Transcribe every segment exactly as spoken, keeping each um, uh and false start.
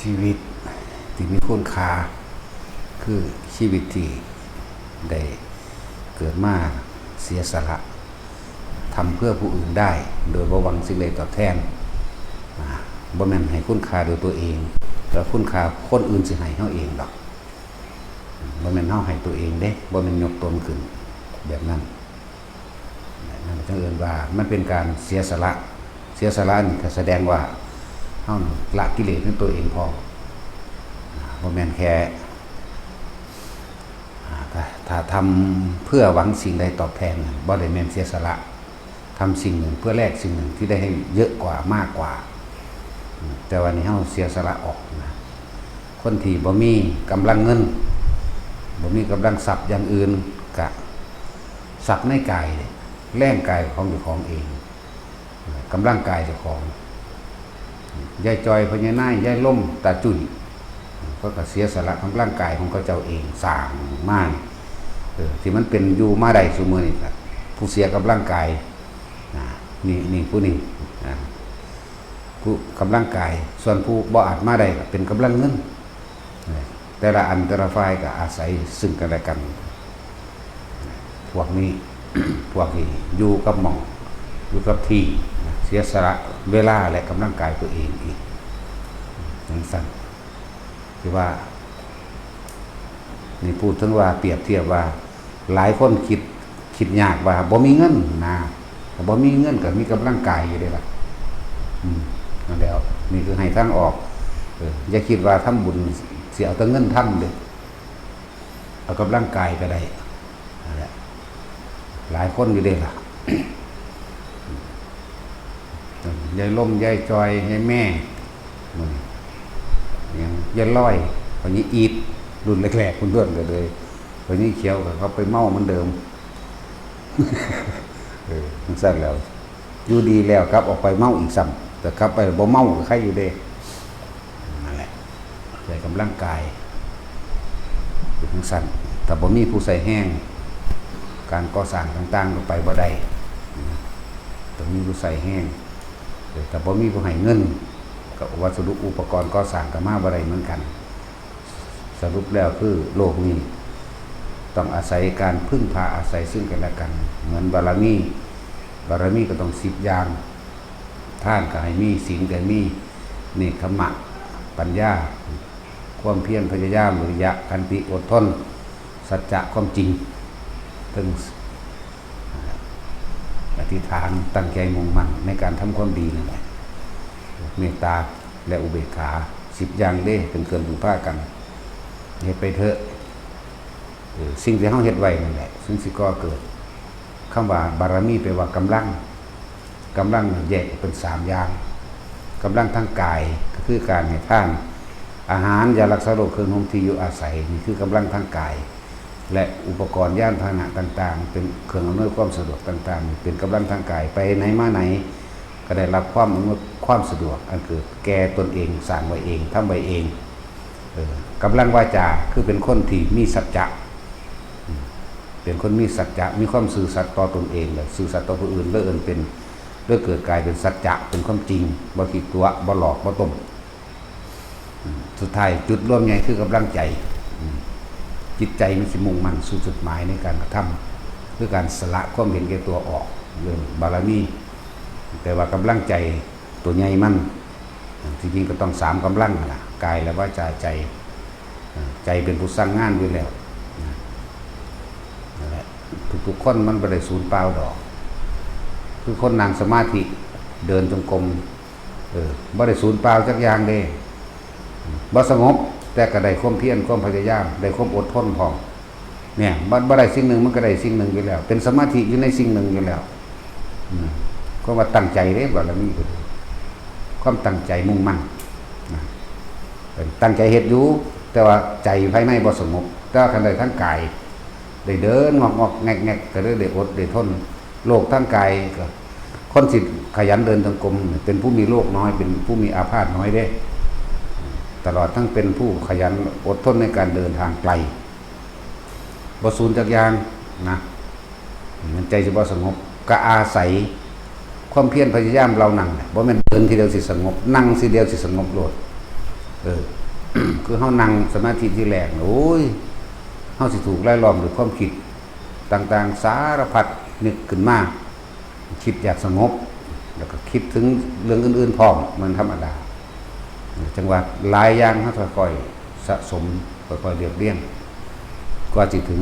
ชีวิตที่มีคุณค่า คือชีวิตที่ได้เกิดมาเสียสละทำเพื่อผู้อื่นได้ โดยบ่หวังสิ่งใดตอบแทน อ่า บ่แม่นให้คุณค่าโดยตัวเอง แต่คุณค่าคนอื่นสิให้เฮาเองดอก บ่แม่นเฮาให้ตัวเองเด้ บ่แม่นยกตนขึ้นแบบนั้น นั่นจั่งเอิ้นว่ามันเป็นการเสียสละ เสียสละนี่ก็แสดงว่าเฮาละกิเลสในตัวเองพร้อม อ่า บ่แม่นแค่ อ่า ถ้า ถ้าทำเพื่อหวังสิ่งใดตอบแทนน่ะ บ่ได้แม่นเสียสละ ทำสิ่งหนึ่งเพื่อแลกสิ่งหนึ่งที่ได้ให้เยอะกว่า มากกว่า อืม แต่ว่านี่เฮาเสียสละออกนะ คนที่บ่มีกำลังเงิน บ่มีกำลังทรัพย์อย่างอื่น กะทรัพย์ในกาย แรงกายของเจ้าของเอง กำลังกายเจ้าของ ยายจอย พ่อใหญ่นาย ยายลม ตาจุ้ย เขาก็เสียสละกำลังกายของเขาเจ้าเองสร้างมา เออ ที่มันเป็นอยู่มาได้ซุมื้อนี้ก็ผู้เสียกำลังกาย อ่า นี่ นี่ผู้นี้ อ่า ผู้กำลังกาย ส่วนผู้บ่อาจมาได้ก็เป็นกำลังเงิน แต่ละอันแต่ละฝ่ายก็อาศัยซึ่งกันและกัน พวกนี้ พวกที่อยู่กับหม่อง อยู่กับที่ เสียสละเวลาและกำลังกายตัวเองอีก จั่งซั้น ที่ว่า นี่พูดถึงว่าเปรียบเทียบว่า หลายคนคิด คิดยากว่าบ่มีเงินนะ บ่มีเงินก็มีกำลังกายอยู่เด้ล่ะ อืม นั่นแหล้ว นี่คือให้ทางออก เออ อย่าคิดว่าทำบุญสิเอาแต่เงินทำเด้ เอากำลังกายก็ได้ นั่นแหละ หลายคนอยู่เด้ล่ะ ยายลม ยายจอย ยายแม่ มื้อนี้ ยัง ยายลอย พ่อใหญ่อีท รุ่นแรกๆ เพิ่นเพิ่นก็เลย พ่อใหญ่เขียวก็เขาไปเมาเหมือนเดิม เออ จั่งซั้นแหล้ว อยู่ดีแล้วกลับออกไปเมาอีกซ้ำ แต่กลับไปบ่เมาก็ไคอยู่เด้ นั่นแหละ ใช้กำลังกาย เป็นจั่งซั้น ถ้าบ่มีผู้ใช้แรง การก่อสร้างต่างๆ ก็ไปบ่ได้ ต้องมีผู้ใช้แรง เออ ถ้าบ่มีผู้ให้เงิน ก็วัสดุอุปกรณ์ก่อสร้างก็มาบ่ได้เหมือนกัน สรุปแล้วคือโลกนี้ต้องอาศัยการพึ่งพาอาศัยซึ่งกันและกัน เหมือนบารมี บารมีก็ต้องสิบอย่าง ทานก็ให้มี ศีลก็ให้มี เนกขัมมะ ปัญญา ความเพียรพยายาม วิริยะ ขันติ อดทน สัจจะ ความจริง ถึง อธิษฐานตั้งใจมุ่งมั่นในการทำความดีนั่นแหละ เมตตาและอุเบกขา สิบอย่างเด้เป็นเครื่องพึ่งพากัน เฮ็ดไปเถอะ เออ สิ่งที่เฮาเฮ็ดไว้นั่นแหละ สิ่งสิก่อเกิด คำว่าบารมีแปลว่ากำลัง กำลังแยกออกเป็นสามอย่าง กำลังทางกายก็คือการให้ทาน อาหาร ยารักษาโรค เครื่องนุ่ง ที่อยู่อาศัย นี่คือกำลังทางกาย และอุปกรณ์ยานพาหนะต่างๆ เป็นเครื่องอำนวยความสะดวกต่างๆ เป็นกำลังทางกาย ไปไหนมาไหน ก็ได้รับความอำนวยความสะดวก อันเกิดแก่ตนเอง สร้างไว้เอง ทำไว้เอง เออ กำลังวาจา คือเป็นคนที่มีสัจจะ อืม เป็นคนมีสัจจะ มีความซื่อสัตย์ต่อตนเอง และซื่อสัตย์ต่อผู้อื่น เลิศเอิ้นเป็น เลิศเกิดกลายเป็นสัจจะ เป็นความจริง บ่ขี้ตั๋วะ บ่หลอก บ่ต้ม อืม สุดท้ายจุดรวมใหญ่คือกำลังใจ อืม จิตใจมันสิมุ่งมั่นสู่จุดหมายในการกระทำ คือการสละความเห็นแก่ตัวออก เรื่องบารมี แต่ว่ากำลังใจตัวใหญ่มัน ที่จริงก็ต้องสามกำลังนั่นล่ะ กายและวาจาใจ อ่า ใจเป็นผู้สั่งงานอยู่แล้ว นะ นั่นแหละ ทุกๆคนมันบ่ได้สูญเปล่าดอก คือคนนั่งสมาธิ เดินจงกรม เออ บ่ได้สูญเปล่าจักอย่างเด้ บ่สงบ แต่ก็ได้ความเพียร ความพยายาม ได้ความอดทนพร้อม เนี่ย บ่ บ่ได้สิ่งหนึ่งมันก็ได้สิ่งหนึ่งอยู่แล้ว เป็นสมาธิอยู่ในสิ่งหนึ่งอยู่แล้ว อืม ก็ว่าตั้งใจเด้ บารมีก็ดี ความตั้งใจมุ่งมั่น นะ เป็นตั้งใจเฮ็ดอยู่ แต่ว่าใจภายในบ่สงบ แต่ว่าคันได้ทั้งกาย ได้เดินงอกๆแงกๆ ก็เลยได้อดได้ทน โรคทางกายก็ คนสิขยันเดินจงกรม เป็นผู้มีโรคน้อย เป็นผู้มีอาพาธน้อยเด้ ตลอดทั้งเป็นผู้ขยันอดทนในการเดินทางไกล บ่สูญจักอย่างนะ มันใจสิบ่สงบ ก็อาศัยความเพียรพยายามเหล่านั้นแหละ บ่แม่นเดินทีเดียวสิสงบ นั่งทีเดียวสิสงบโลด เออ คือเฮานั่งสมาธิทีแรกน่ะ โอ้ย เฮาสิถูกรายล้อมด้วยความคิดต่างๆ สารพัดนึกขึ้นมา คิดอยากสงบ แล้วก็คิดถึงเรื่องอื่นๆ พร้อม มันธรรมดา จังว่าหลายอย่างเฮาค่อยๆ สะสม ค่อยๆ เรียบเรียง กว่าสิถึง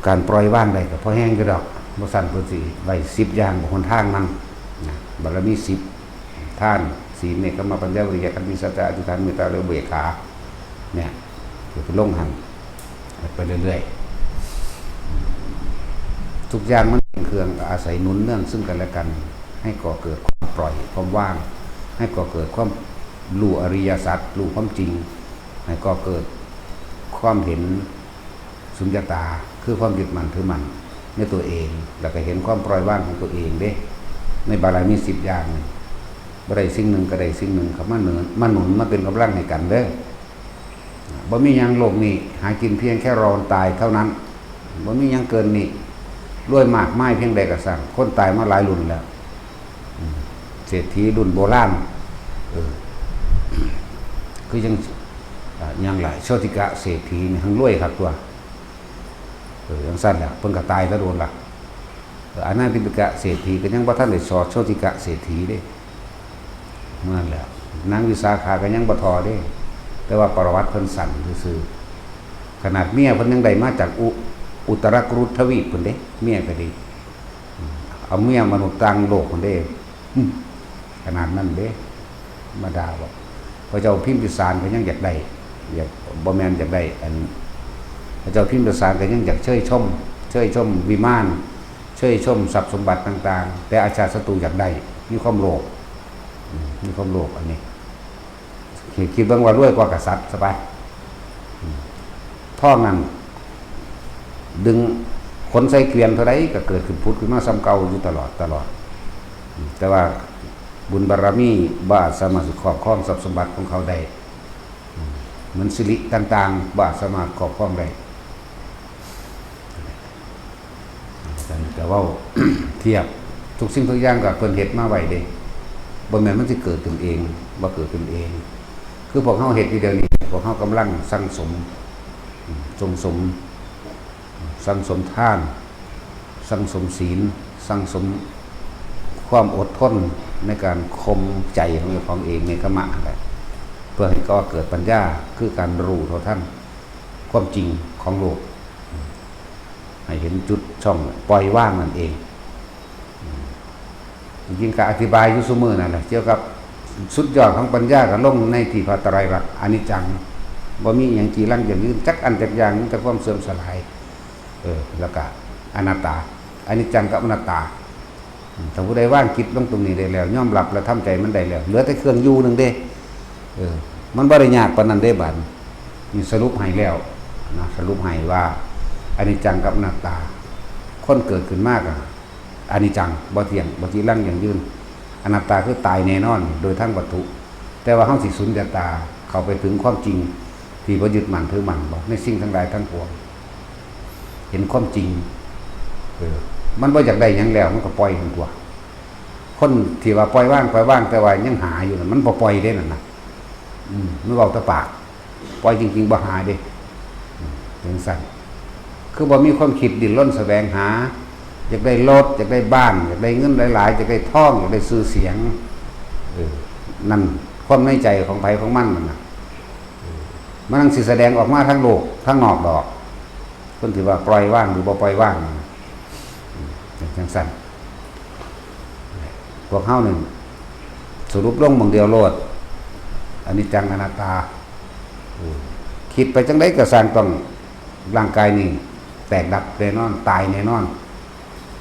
การปล่อยวางได้ก็พอแฮงอยู่ดอก บ่ซั้นเพิ่นสิไว้สิบอย่างบ่หนทางมัน นะ บารมีสิบ ทาน ศีล เนกขัมมะ ปัญญา วิริยะ ขันติ สัจจะ อธิษฐาน เมตตา และอุเบกขา เนี่ย เดี๋ยวไปลงหั่น ไปเรื่อยๆ ทุกอย่างมันเป็นเครื่องอาศัยหนุนเนื่องซึ่งกันและกัน ให้ก่อเกิดความปล่อย ความว่าง ให้ก่อเกิดความรู้อริยสัจ รู้ความจริง ให้ก่อเกิดความเห็นสุญญตา คือความยึดมั่นถือมั่นในตัวเอง แล้วก็เห็นความปล่อยวางของตัวเองเด้ ในบารมีสิบอย่างนี่ บ่ได้สิ่งหนึ่งก็ได้สิ่งหนึ่ง เข้ามาหนุน มาหนุน มาเป็นกำลังให้กันเด้อ บ่มีหยังโลกนี้ หากินเพียงแค่รอวันตายเท่านั้น บ่มีหยังเกินนี้ รวยมากมายเพียงใดก็ซ่าง คนตายมาหลายรุ่นแล้ว อืม เศรษฐีรุ่นโบราณ เออ คือยัง อ่า ยังหลาย โชติกะเศรษฐีนี่ หังรวยคักตัว เออ จังซั่นแหละ เพิ่นก็ตายซะโดนละ เออ อนาถปิณฑิกะเศรษฐีก็ยังบ่ทันได้สอดโชติกะเศรษฐีเด้ เมื่อนั้นแหละ นางวิสาขาก็ยังบ่ทอเด้ แต่ว่าประวัติเพิ่นสั้นซื่อๆ ขนาดเมียเพิ่นยังได้มาจากอุ อุตรกุรุทวีปพุ้นเด้ เมียก็ดี อืม เอาเมียมนุษย์ต่างโลกพุ้นเด้ อืม ขนาดนั้นเด้ มาด่าบอก พระเจ้าพิมพิสารก็ยังอยากได้ อยาก บ่แม่นอยากได้ อัน พระเจ้าพิมพิสารก็ยังอยากเชยชม เชยชมวิมาน เชยชมทรัพย์สมบัติต่างๆ แต่อาชาติศัตรูอยากได้ มีความโลภ อืม มีความโลภอันนี้ คิด คิดเบิ่งว่ารวยกว่ากษัตริย์ซะไป อืม ทองนั้น ดึงขนใส่เกวียนเท่าใดก็เกิดขึ้นผุดขึ้นมาส่ำเก่าอยู่ตลอด ตลอด อืม แต่ว่าบุญบารมีบ่อาจสามารถสิครอบครองทรัพย์สมบัติของเขาได้ อืม เหมือนสิริต่างๆ บ่อาจสามารถครอบครองได้ แต่ว่าเทียบทุกสิ่งทุกอย่างก็เพิ่นเฮ็ดมาไว้เด้ บ่แม่นมันสิเกิดขึ้นเอง บ่เกิดขึ้นเอง คือพวกเฮาเฮ็ดอยู่เดี๋ยวนี้ พวกเฮากำลังสั่งสม อืม สั่งสม สั่งสมทาน สั่งสมศีล สั่งสมความอดทนในการข่มใจของเจ้าของเอง เนกขัมมะนั่นแหละ เพื่อให้ก่อเกิดปัญญา คือการรู้เท่าทันความจริงของโลก ให้เห็นจุดช่องปล่อยวางนั่นเอง จริงๆก็อธิบายอยู่ซุมื้อนั่นแหละ เกี่ยวกับสุดยอดของปัญญาก็ลงในที่พระไตรลักษณ์ อนิจจัง บ่มีอิหยังจีรังยั่งยืนจักอันจักอย่าง มีแต่ความเสื่อมสลาย เออ แล้วก็อนัตตา อนิจจังกับอนัตตา อืม ถ้าผู้ใดวางจิตลงตรงนี้ได้แล้ว ยอมรับและทำใจมันได้แล้ว เหลือแต่เครื่องอยู่หนึ่งเด้ เออ มันบ่ได้ยากปานนั้นเด้ บาดนี้ นี่สรุปให้แล้วนะ สรุปให้ว่า อนิจจังกับอนัตตา คนเกิดขึ้นมาก็ อนิจจัง บ่เที่ยง บ่จีรังยั่งยืน อนัตตาคือตายแน่นอน โดยทางวัตถุ แต่ว่าเฮาสิสุญญตา เข้าไปถึงความจริง ที่บ่ยึดมั่นถือมั่นบ่ ในสิ่งทั้งหลายทั้งปวง เห็นความจริง เออ มันบ่อยากได้หยังแล้ว มันก็ปล่อยมันตัว คนที่ว่าปล่อยวาง ปล่อยวาง แต่ว่ายังหาอยู่น่ะ มันบ่ปล่อยเด้นั่นน่ะ อืม มันเว้าแต่ปาก ปล่อยจริงๆ บ่หาเด้ อืม จังซั่น คือบ่มีความคิดดิ้นรนแสวงหา อยากได้รถ อยากได้บ้าน อยากได้เงินหลายๆ อยากได้ทอง อยากได้ชื่อเสียง เออ นั่นความในใจของไผของมันนั่นน่ะ เออ มันจั่งสิแสดงออกมาทางโลก ทางนอกดอก คนที่ว่าปล่อยวางหรือบ่ปล่อยวาง อืม เป็นจังซั่น พวกเฮานี่สรุปลงหม่องเดียวโลด อนิจจังอนัตตา อืม คิดไปจังใดก็ซ่างต้อง ร่างกายนี่แตกดับแน่นอน ตายแน่นอน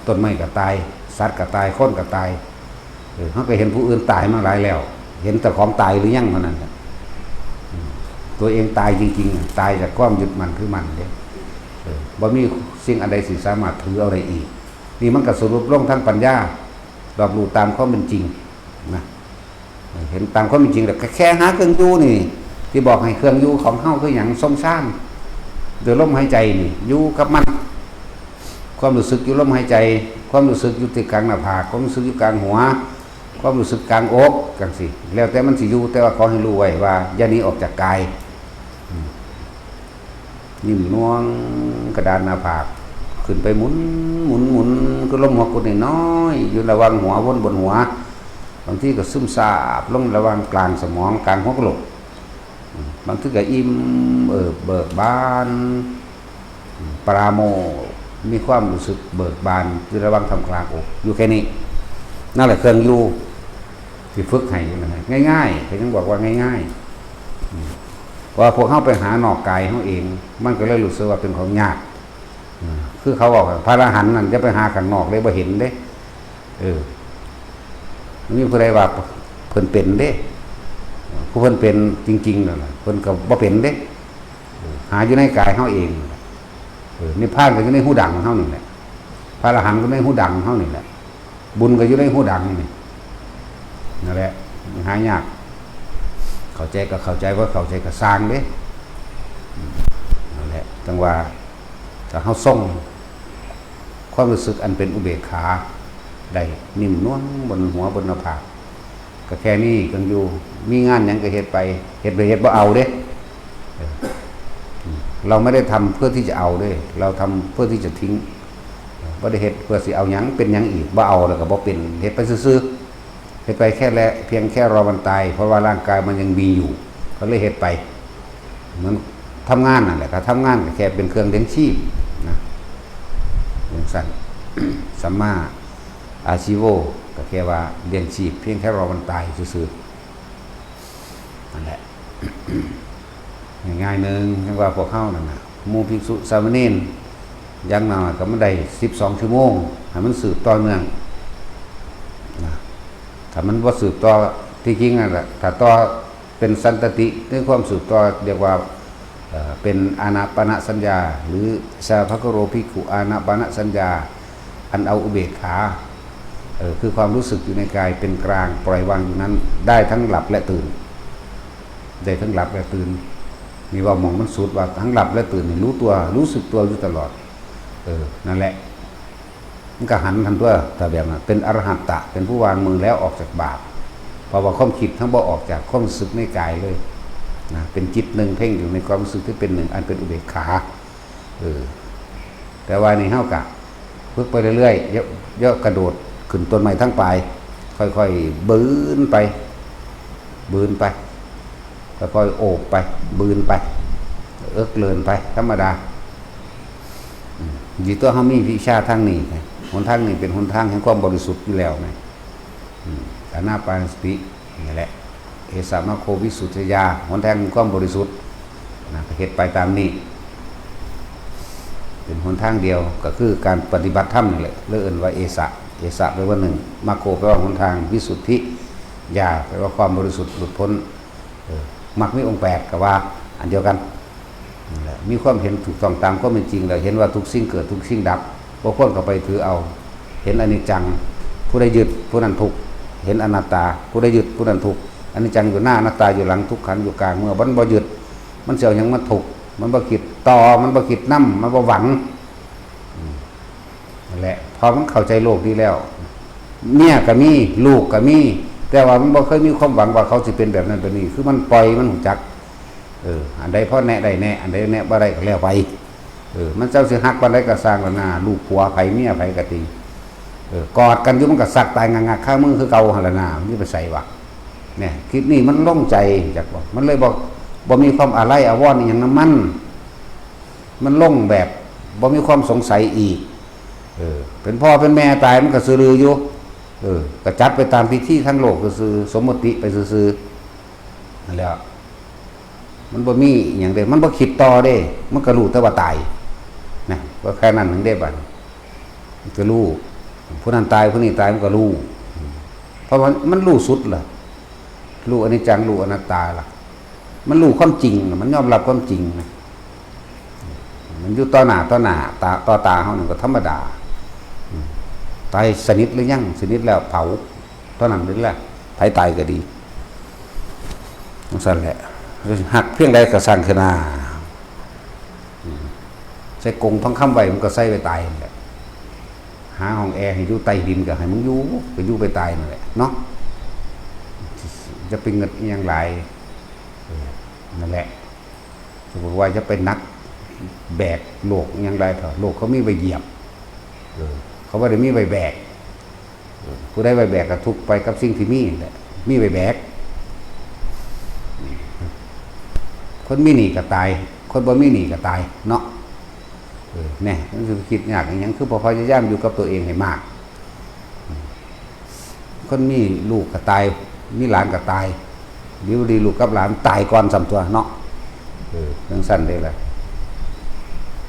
ต้นไม้ก็ตาย สัตว์ก็ตาย คนก็ตาย เออ เฮาก็เห็นผู้อื่นตายมาหลายแล้ว เห็นเจ้าของตายหรือยังเท่านั้นแหละ อืม ตัวเองตายจริงๆ ตายจากความยึดมั่นถือมั่นเด้ เออ บ่มีสิ่งอันใดสิสามารถถือเอาได้อีก นี่มันก็สรุปลงทางปัญญา รอบรู้ตามความเป็นจริงนะ เห็นตามความเป็นจริง แล้วก็แค่หาเครื่องอยู่นี่ ที่บอกให้เครื่องอยู่ของเฮาคือหยัง ทรงฌาน โดยลมหายใจนี่ อยู่กับมัน ความรู้สึกอยู่ลมหายใจ ความรู้สึกอยู่ที่กลางหน้าผาก ความรู้สึกอยู่กลางหัว ความรู้สึกกลางอกจังซี่ แล้วแต่มันสิอยู่ แต่ว่าขอให้รู้ไว้ว่าอย่าหนีออกจากกาย อืม นิ่มนวลกระดานหน้าผาก ขึ้นไปหมุน หมุน หมุน คือลมหัวกุดน้อยๆ อยู่ระหว่างหัววนบนหัว บางทีก็ซึมซาบลงระหว่างกลางสมอง กลางหัวกะโหลก อืม บางทีก็อิ่มเอิบเบิกบาน อืม ปราโมทย์ มีความรู้สึกเบิกบานอยู่ระหว่างท่ามกลางอก อยู่แค่นี้ นั่นแหละเครื่องอยู่ที่ฝึกให้อยู่นะ ง่ายๆ ก็ยังบอกว่าง่ายๆ อืม เพราะว่าพวกเฮาไปหานอกกายเฮาเอง มันก็เลยรู้สึกว่าเป็นของยาก อืม คือเขาบอกว่าพระอรหันต์นั่นจะไปหาข้างนอกเลยบ่เห็นเด้ เออ มีผู้ใดว่าเพิ่นเป็นเด้ ผู้เพิ่นเป็นจริงๆนั่นน่ะ เพิ่นก็บ่เป็นเด้ เออ หาอยู่ในกายเฮาเอง เออ นิพพานก็อยู่ในฮูดังเฮานี่แหละ พระอรหันต์ก็ในฮูดังเฮานี่แหละ บุญก็อยู่ในฮูดังนี่ นั่นแหละ มันหายาก เข้าใจก็เข้าใจ บ่เข้าใจก็ซ่างเด้ อืม นั่นแหละ จั่งว่า ถ้าเฮาทรงความรู้สึกอันเป็นอุเบกขาได้ นิ่มนวลบนหัวบนหน้าผาก ก็แค่นี้ ก็อยู่ มีงานหยังก็เฮ็ดไป เฮ็ดไป เฮ็ดบ่เอาเด้ เออ อืม เราไม่ได้ทำเพื่อที่จะเอาเด้ เราทำเพื่อที่จะทิ้ง เออ บ่ได้เฮ็ดเพื่อสิเอาหยัง เป็นหยังอีก บ่เอาแล้วก็บ่เป็น เฮ็ดไปซื่อๆ เฮ็ดไปแค่และ เพียงแค่รอวันตาย เพราะว่าร่างกายมันยังมีอยู่ ก็เลยเฮ็ดไป เหมือนทำงานนั่นแหละ ถ้าทำงานก็แค่เป็นเครื่องเลี้ยงชีพนะ จั่งซั้น สัมมาอาชีโว ก็แค่ว่าเลี้ยงชีพ เพียงแค่รอวันตายซื่อๆ นั่นแหละ ง่ายๆหนึ่ง จั่งว่าพวกเฮานั่นน่ะ หมู่ภิกษุสามเณร อย่างน้อยก็มันได้สิบสองชั่วโมง ให้มันสืบต่อเนื่องนะ ถ้ามันบ่สืบต่อ ที่จริงนั่นแหละ ถ้าต่อเป็นสันตติ ในความสืบต่อ เรียกว่า เอ่อ เป็นอานาปานสัญญา หรือ สาภะคะโร ภิกขุ อานาปานสัญญา อันเอาอุเบกขา เอ่อ คือความรู้สึกอยู่ในกายเป็นกลาง ปล่อยวางอยู่นั้น ได้ทั้งหลับและตื่น ได้ทั้งหลับและตื่น นี่ว่าหม่องมันสุด ว่าทั้งหลับและตื่นนี่รู้ตัว รู้สึกตัวอยู่ตลอด เออ นั่นแหละ มันก็หันทันตัว ถ้าแบบนั้น เป็นอรหัตตะ เป็นผู้วางมือแล้วออกจากบาป เพราะว่าความคิดทั้งบ่ออกจากความรู้สึกในกายเลยนะ เป็นจิตหนึ่งเพ่งอยู่ในความรู้สึกที่เป็นหนึ่ง อันเป็นอุเบกขา เออ แต่ว่านี่เฮากะฝึกไปเรื่อยๆ อย่า อย่ากระโดดขึ้นต้นไม้ทั้งปลาย ค่อยๆ บืนไป บืนไป ค่อยๆ โอบไป บืนไป เอิกเลินไป ธรรมดา อืม ดีตัวเฮามีวิชาทางนี้ไง หนทางนี้เป็นหนทางแห่งความบริสุทธิ์อยู่แล้วไง อืม อานาปานสติ นี่แหละ เอสะมะโควิสุทธิยา หนทางแห่งความบริสุทธิ์นะ ก็เฮ็ดไปตามนี้ เป็นหนทางเดียว ก็คือการปฏิบัติธรรมนี่แหละ เลยเอิ้นว่าเอสะ เอสะแปลว่าหนึ่ง มะโคแปลว่าหนทาง วิสุทธิยา แปลว่าความบริสุทธิ์หลุดพ้น เออ มรรคมีองค์แปดก็ว่าอันเดียวกัน นั่นแหละ มีความเห็นถูกต้องตามความเป็นจริงแล้ว เห็นว่าทุกสิ่งเกิด ทุกสิ่งดับ บ่ควรเข้าไปถือเอา เห็นอนิจจัง ผู้ใดยึด ผู้นั้นทุกข์ เห็นอนัตตา ผู้ใดยึด ผู้นั้นทุกข์ อนิจจังอยู่หน้า อนัตตาอยู่หลัง ทุกขังอยู่กลาง เมื่อมันบ่ยึด มันสิเอาหยังมาทุกข์ มันบ่คิดต่อ มันบ่คิดนำ มันบ่หวัง อืม นั่นแหละ พอมันเข้าใจโลกนี้แล้ว เมียก็มี ลูกก็มี แต่ว่ามันบ่เคยมีความหวังว่าเขาสิเป็นแบบนั้นแบบนี้ คือมันปล่อย มันรู้จัก เออ อันใดพอแนะได้แนะ อันใดแนะบ่ได้ก็แล้วไป เออ มันเจ้าสิฮักปานใดก็ซ่างละนา ลูกผัวไผเมียไผก็ดี เออ กอดกันอยู่มันก็สักตายงักๆ คามือคือเก่าหั่นละนา มันสิไปไสวะ เนี่ย คลิปนี้มันโล่งใจ จักบ่ มันเลยบ่ บ่มีความอาลัยอาวรณ์อิหยังนำมัน มันโล่งแบบบ่มีความสงสัยอีก เออ เป็นพ่อเป็นแม่ตายมันก็ซื่อลืออยู่ เออ ก็จัดไปตามพิธีทางโลกซื่อๆ สมมติไปซื่อๆ นั่นแหละ มันบ่มีอหย่างเด้ มันบ่คิดต่อเด้ มันก็รู้แต่ว่าตาย นะ ก็แค่นั้นหนึ่งเด้บัดนี้ มันก็รู้ ผู้นั้นตาย ผู้นี้ตาย มันก็รู้ เพราะมัน มันรู้สุดล่ะ รู้อนิจจัง รู้อนัตตาล่ะ มันรู้ความจริงน่ะ มันยอมรับความจริงนะ มันอยู่ต่อหน้าต่อหน้า ตา ต่อตาเฮานี่ก็ธรรมดา อืม ตายสนิทหรือยัง สนิทแล้วเผา เท่านั้นนี่แหละ ไผตายก็ดี จั่งซั้นแหละ ฮักเพียงใดก็ซ่างเถาะนา อืม ใส่กรงทองคำไว้ มันก็ใส่ไว้ตายนั่นแหละ หาห้องแอร์ให้อยู่ใต้ดินก็ให้มึงอยู่ ก็อยู่ไปตายนั่นแหละเนาะ จะไปเงิดอิหยังหลาย เออ นั่นแหละ สมมติว่าจะไปหนักแบกโลกอิหยังหลายเถาะ โลกเขามีไว้เหยียบ เออ เขาบ่ได้มีไว้แบก เออ ผู้ใดไว้แบกก็ทุกข์ไปกับสิ่งที่มีนั่นแหละ มีไว้แบก คนมีหนี้ก็ตาย คนบ่มีหนี้ก็ตายเนาะ เออ แน่ มันสิคิดยากอิหยัง คือบ่พยายามอยู่กับตัวเองให้มาก คนมีลูกก็ตาย มีหลานก็ตาย ดีบ่ดีลูกกับหลานตายก่อนซ้ำตั๊วเนาะ เออ จั่งซั้นเด้ล่ะ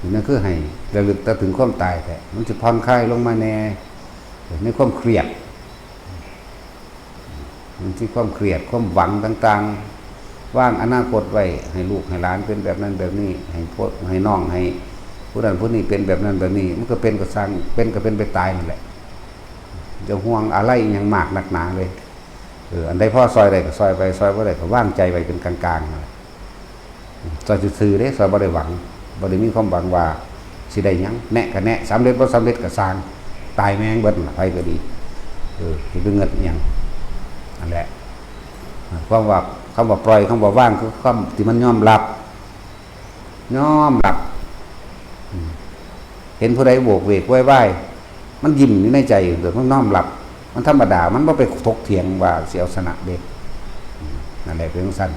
นี่นั่นคือให้ระลึกแต่ถึงความตายแท้ มันสิผ่อนคลายลงมาแน่ ในความเครียด มันสิความเครียด ความหวังต่างๆ วางอนาคตไว้ ให้ลูกให้หลานเป็นแบบนั้นแบบนี้ ให้พ่อ ให้น้อง ให้ผู้นั้นผู้นี้เป็นแบบนั้นแบบนี้ มันก็เป็นก็ซ่าง เป็นก็เป็นไปตายนั่นแหละ จะห่วงอะไรอิหยังมากนักหนาเลย เออ อันใดพอซ่อยได้ก็ซ่อยไป ซ่อยบ่ได้ก็วางใจไว้เป็นกลางๆนั่นแหละ ซ่อยซื่อๆเด้ ซ่อยบ่ได้หวัง บ่ได้มีความหวังว่าสิได้หยัง แนะก็แนะ สำเร็จบ่สำเร็จก็ซ่าง ตายแม่งเบิดล่ะ ไผก็ดี เออ สิไปเงิดอิหยัง นั่นแหละ ความว่า คำว่าปล่อย คำว่าว่าง คือคำที่มันยอมรับ ยอมรับ อืม เห็นผู้ใดโหวกเวกโวยวาย มันยิ้มอยู่ในใจ เดี๋ยวมันน้อมรับ มันธรรมดา มันบ่ไปถกเถียงว่าสิเอาชนะเด้ อืม นั่นแหละเป็นจั่งซั้น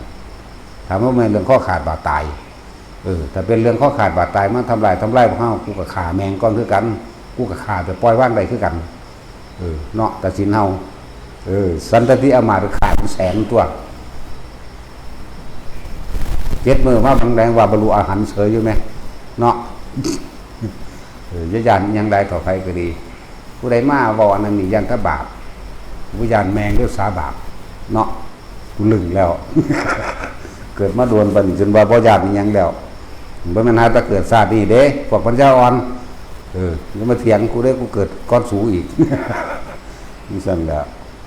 ถามว่าแม่นเรื่องคอขาดบาดตาย เออ ถ้าเป็นเรื่องคอขาดบาดตาย มันทำลาย ทำลายพวกเฮา กูก็ฆ่าแม่งก่อนคือกัน กูก็ฆ่าแบบปล่อยวางได้คือกัน เออ เนาะ ตัดสินเฮา เออ สันตติอำมาตย์ฆ่าเป็นแสนตั๊ว เจ็ดมื้อมาบางแดงว่าบรรลุอรหันต์เสยอยู่แหม เนาะ เออ อย่าย้านอิหยังหลายต่อไผก็ดี ผู้ใดมาเว้าอันนั้นนี่ย้านแต่บาป บ่ย้านแม่งเด้อสาบาป เนาะ กูลึงแล้ว เกิดมาโดนปานนี้จนว่าบ่ย้านอิหยังแล้ว บ่แม่นหาแต่เกิดชาตินี้เด้ พวกปัญญาอ่อน เออ อย่ามาเถียงกูเด้ กูเกิดก่อนสูอีก จั่งซั้นแหละ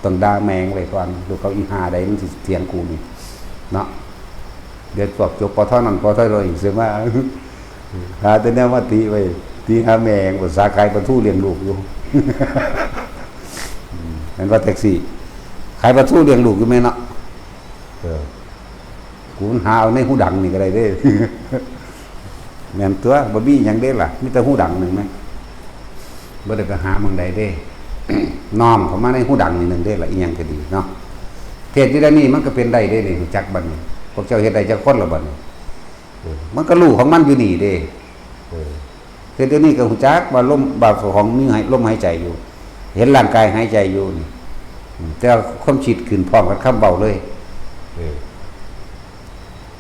ต้องด่าแม่งไว้ก่อน ลูกเขาอีห่าใดมันสิเถียงกูนี่ เนาะ เดี๋ยวพวกจบ ป.ท. นั่น ป.ท. อีกเสียมา หาแต่แนวมาติไว้ ติหาแม่ง ภาษาขายปลาทูเลี้ยงลูกอยู่ อืม แม่นว่าแท็กซี่ ขายปลาทูเลี้ยงลูกอยู่แม่นเนาะ เออ กูมันหาเอาในหูดังนี่ก็ได้เด้ แม่นตั๊ว บ่มีหยังเด้ล่ะ มีแต่หูดังหนึ่งแหม บ่ได้ไปหาหม่องใดเด้ น้อมเข้ามาในหูดังนี่หนึ่งเด้ล่ะ อีหยังก็ดีเนาะ เทศน์อยู่เดี๋ยวนี้มันก็เป็นได้เด้นี่ รู้จักบัดนี้ พวกเจ้าเฮ็ดได้จักคนละบัดนี้ เออ มันก็รู้ของมันอยู่นี่เด้ เออ เทศน์เดี๋ยวนี้ก็รู้จักว่าลม ว่าเจ้าของมีหาย ลมหายใจอยู่ เห็นร่างกายหายใจอยู่นี่ อืม แต่ว่าความคิดขึ้นพร้อมกับคำเว้าเลย เออ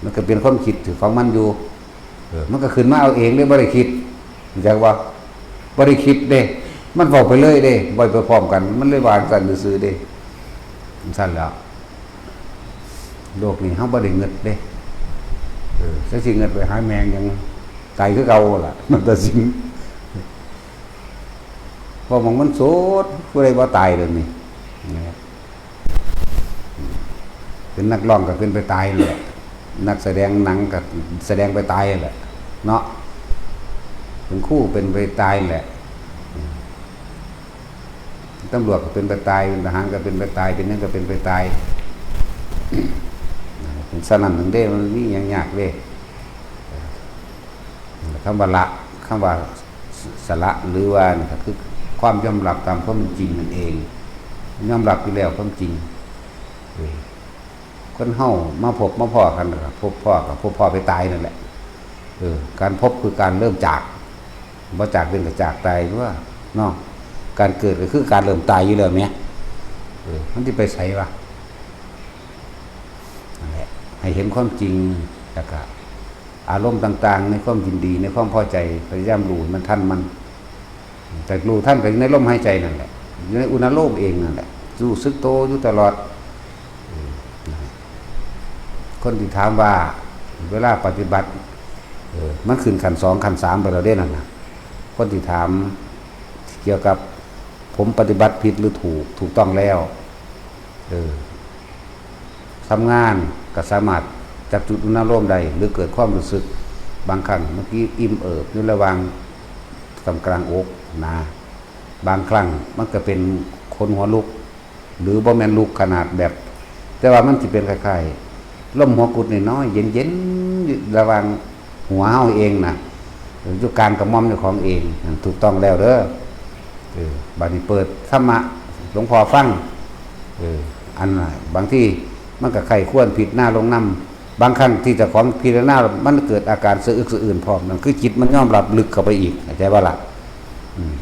มันก็เป็นความคิดของมันอยู่ เออ มันก็ขึ้นมาเอาเองเลย บ่ได้คิด รู้จักบ่ บ่ได้คิดเด้ มันเว้าไปเลยเด้ เว้าไปพร้อมกัน มันเลยว่าจั่งซั้นซื่อๆเด้ จั่งซั้นแหล้ว โลกนี้เฮาบ่ได้เงิดเด้ เออ จักสิเงิดไปหาแม่งหยัง ตายคือเก่าล่ะ มันตัดสิน เพราะหม่องมันโสด ผู้ใดบ่ตายเดี๋ยวนี้ นะครับ เป็นนักร้องก็เป็นไปตายแหละ นักแสดงหนังก็แสดงไปตายแหละ เนาะ เป็นครูเป็นไปตายแหละ ตำรวจก็เป็นไปตาย เป็นทหารก็เป็นไปตาย เป็นหยังก็เป็นไปตาย เป็นสนั่นหนึ่งเด้ มันมีหยังยากเด้ คำว่าละ คำว่าสละ หรือว่านี่ก็คือความยอมรับตามความเป็นจริงนั่นเอง ยอมรับอยู่แล้วความจริง เออ คนเฮามาพบมาพ้อกันก็พบพ้อก็พบพ้อไปตายนั่นแหละ เออ การพบคือการเริ่มจาก บ่จากเป็นก็จากตายตัวเนาะ การเกิดก็คือการเริ่มตายอยู่แล้วแหม เออ มันสิไปไสวะ นั่นแหละ ให้เห็นความจริง แล้วก็อารมณ์ต่างๆ ในความยินดี ในความพอใจ พยายามรู้ให้มันทันมัน แต่รู้ทันก็อยู่ในลมหายใจนั่นแหละ อยู่ในอุณาโลมเองนั่นแหละ รู้สึกโตอยู่ตลอด เออ คนที่ถามว่าเวลาปฏิบัติ เออ มันขึ้นขั้นสองขั้นสามไปแล้วเด้นั่นน่ะ คนที่ถามเกี่ยวกับผมปฏิบัติผิดหรือถูก ถูกต้องแล้ว เออ ทำงานก็สามารถจับจุดอุณาโลมได้ หรือเกิดความรู้สึก บางครั้งเมื่อกี้อิ่มเอิบอยู่ระหว่างกำกลางอกนะ บางครั้งมันก็เป็นขนหัวลุก หรือบ่แม่นลุกขนาดแบบ แต่ว่ามันสิเป็นคล้ายๆลมหัวกุดน้อยๆเย็นๆอยู่ระหว่างหัวเฮาเองนะ อยู่กลางกระหม่อมเจ้าของเอง นั่นถูกต้องแล้วเด้อ เออ บัดนี้เปิดธรรมะหลวงพ่อฟัง เออ อันน่ะ บางทีมันก็ใคร่ครวญพิจารณาลงนำ บางครั้งที่เจ้าของพิจารณา มันเกิดอาการสะอึกสะอื้นพร้อม นั่นคือจิตมันยอมรับลึกเข้าไปอีก เข้าใจบ่ล่ะ อืม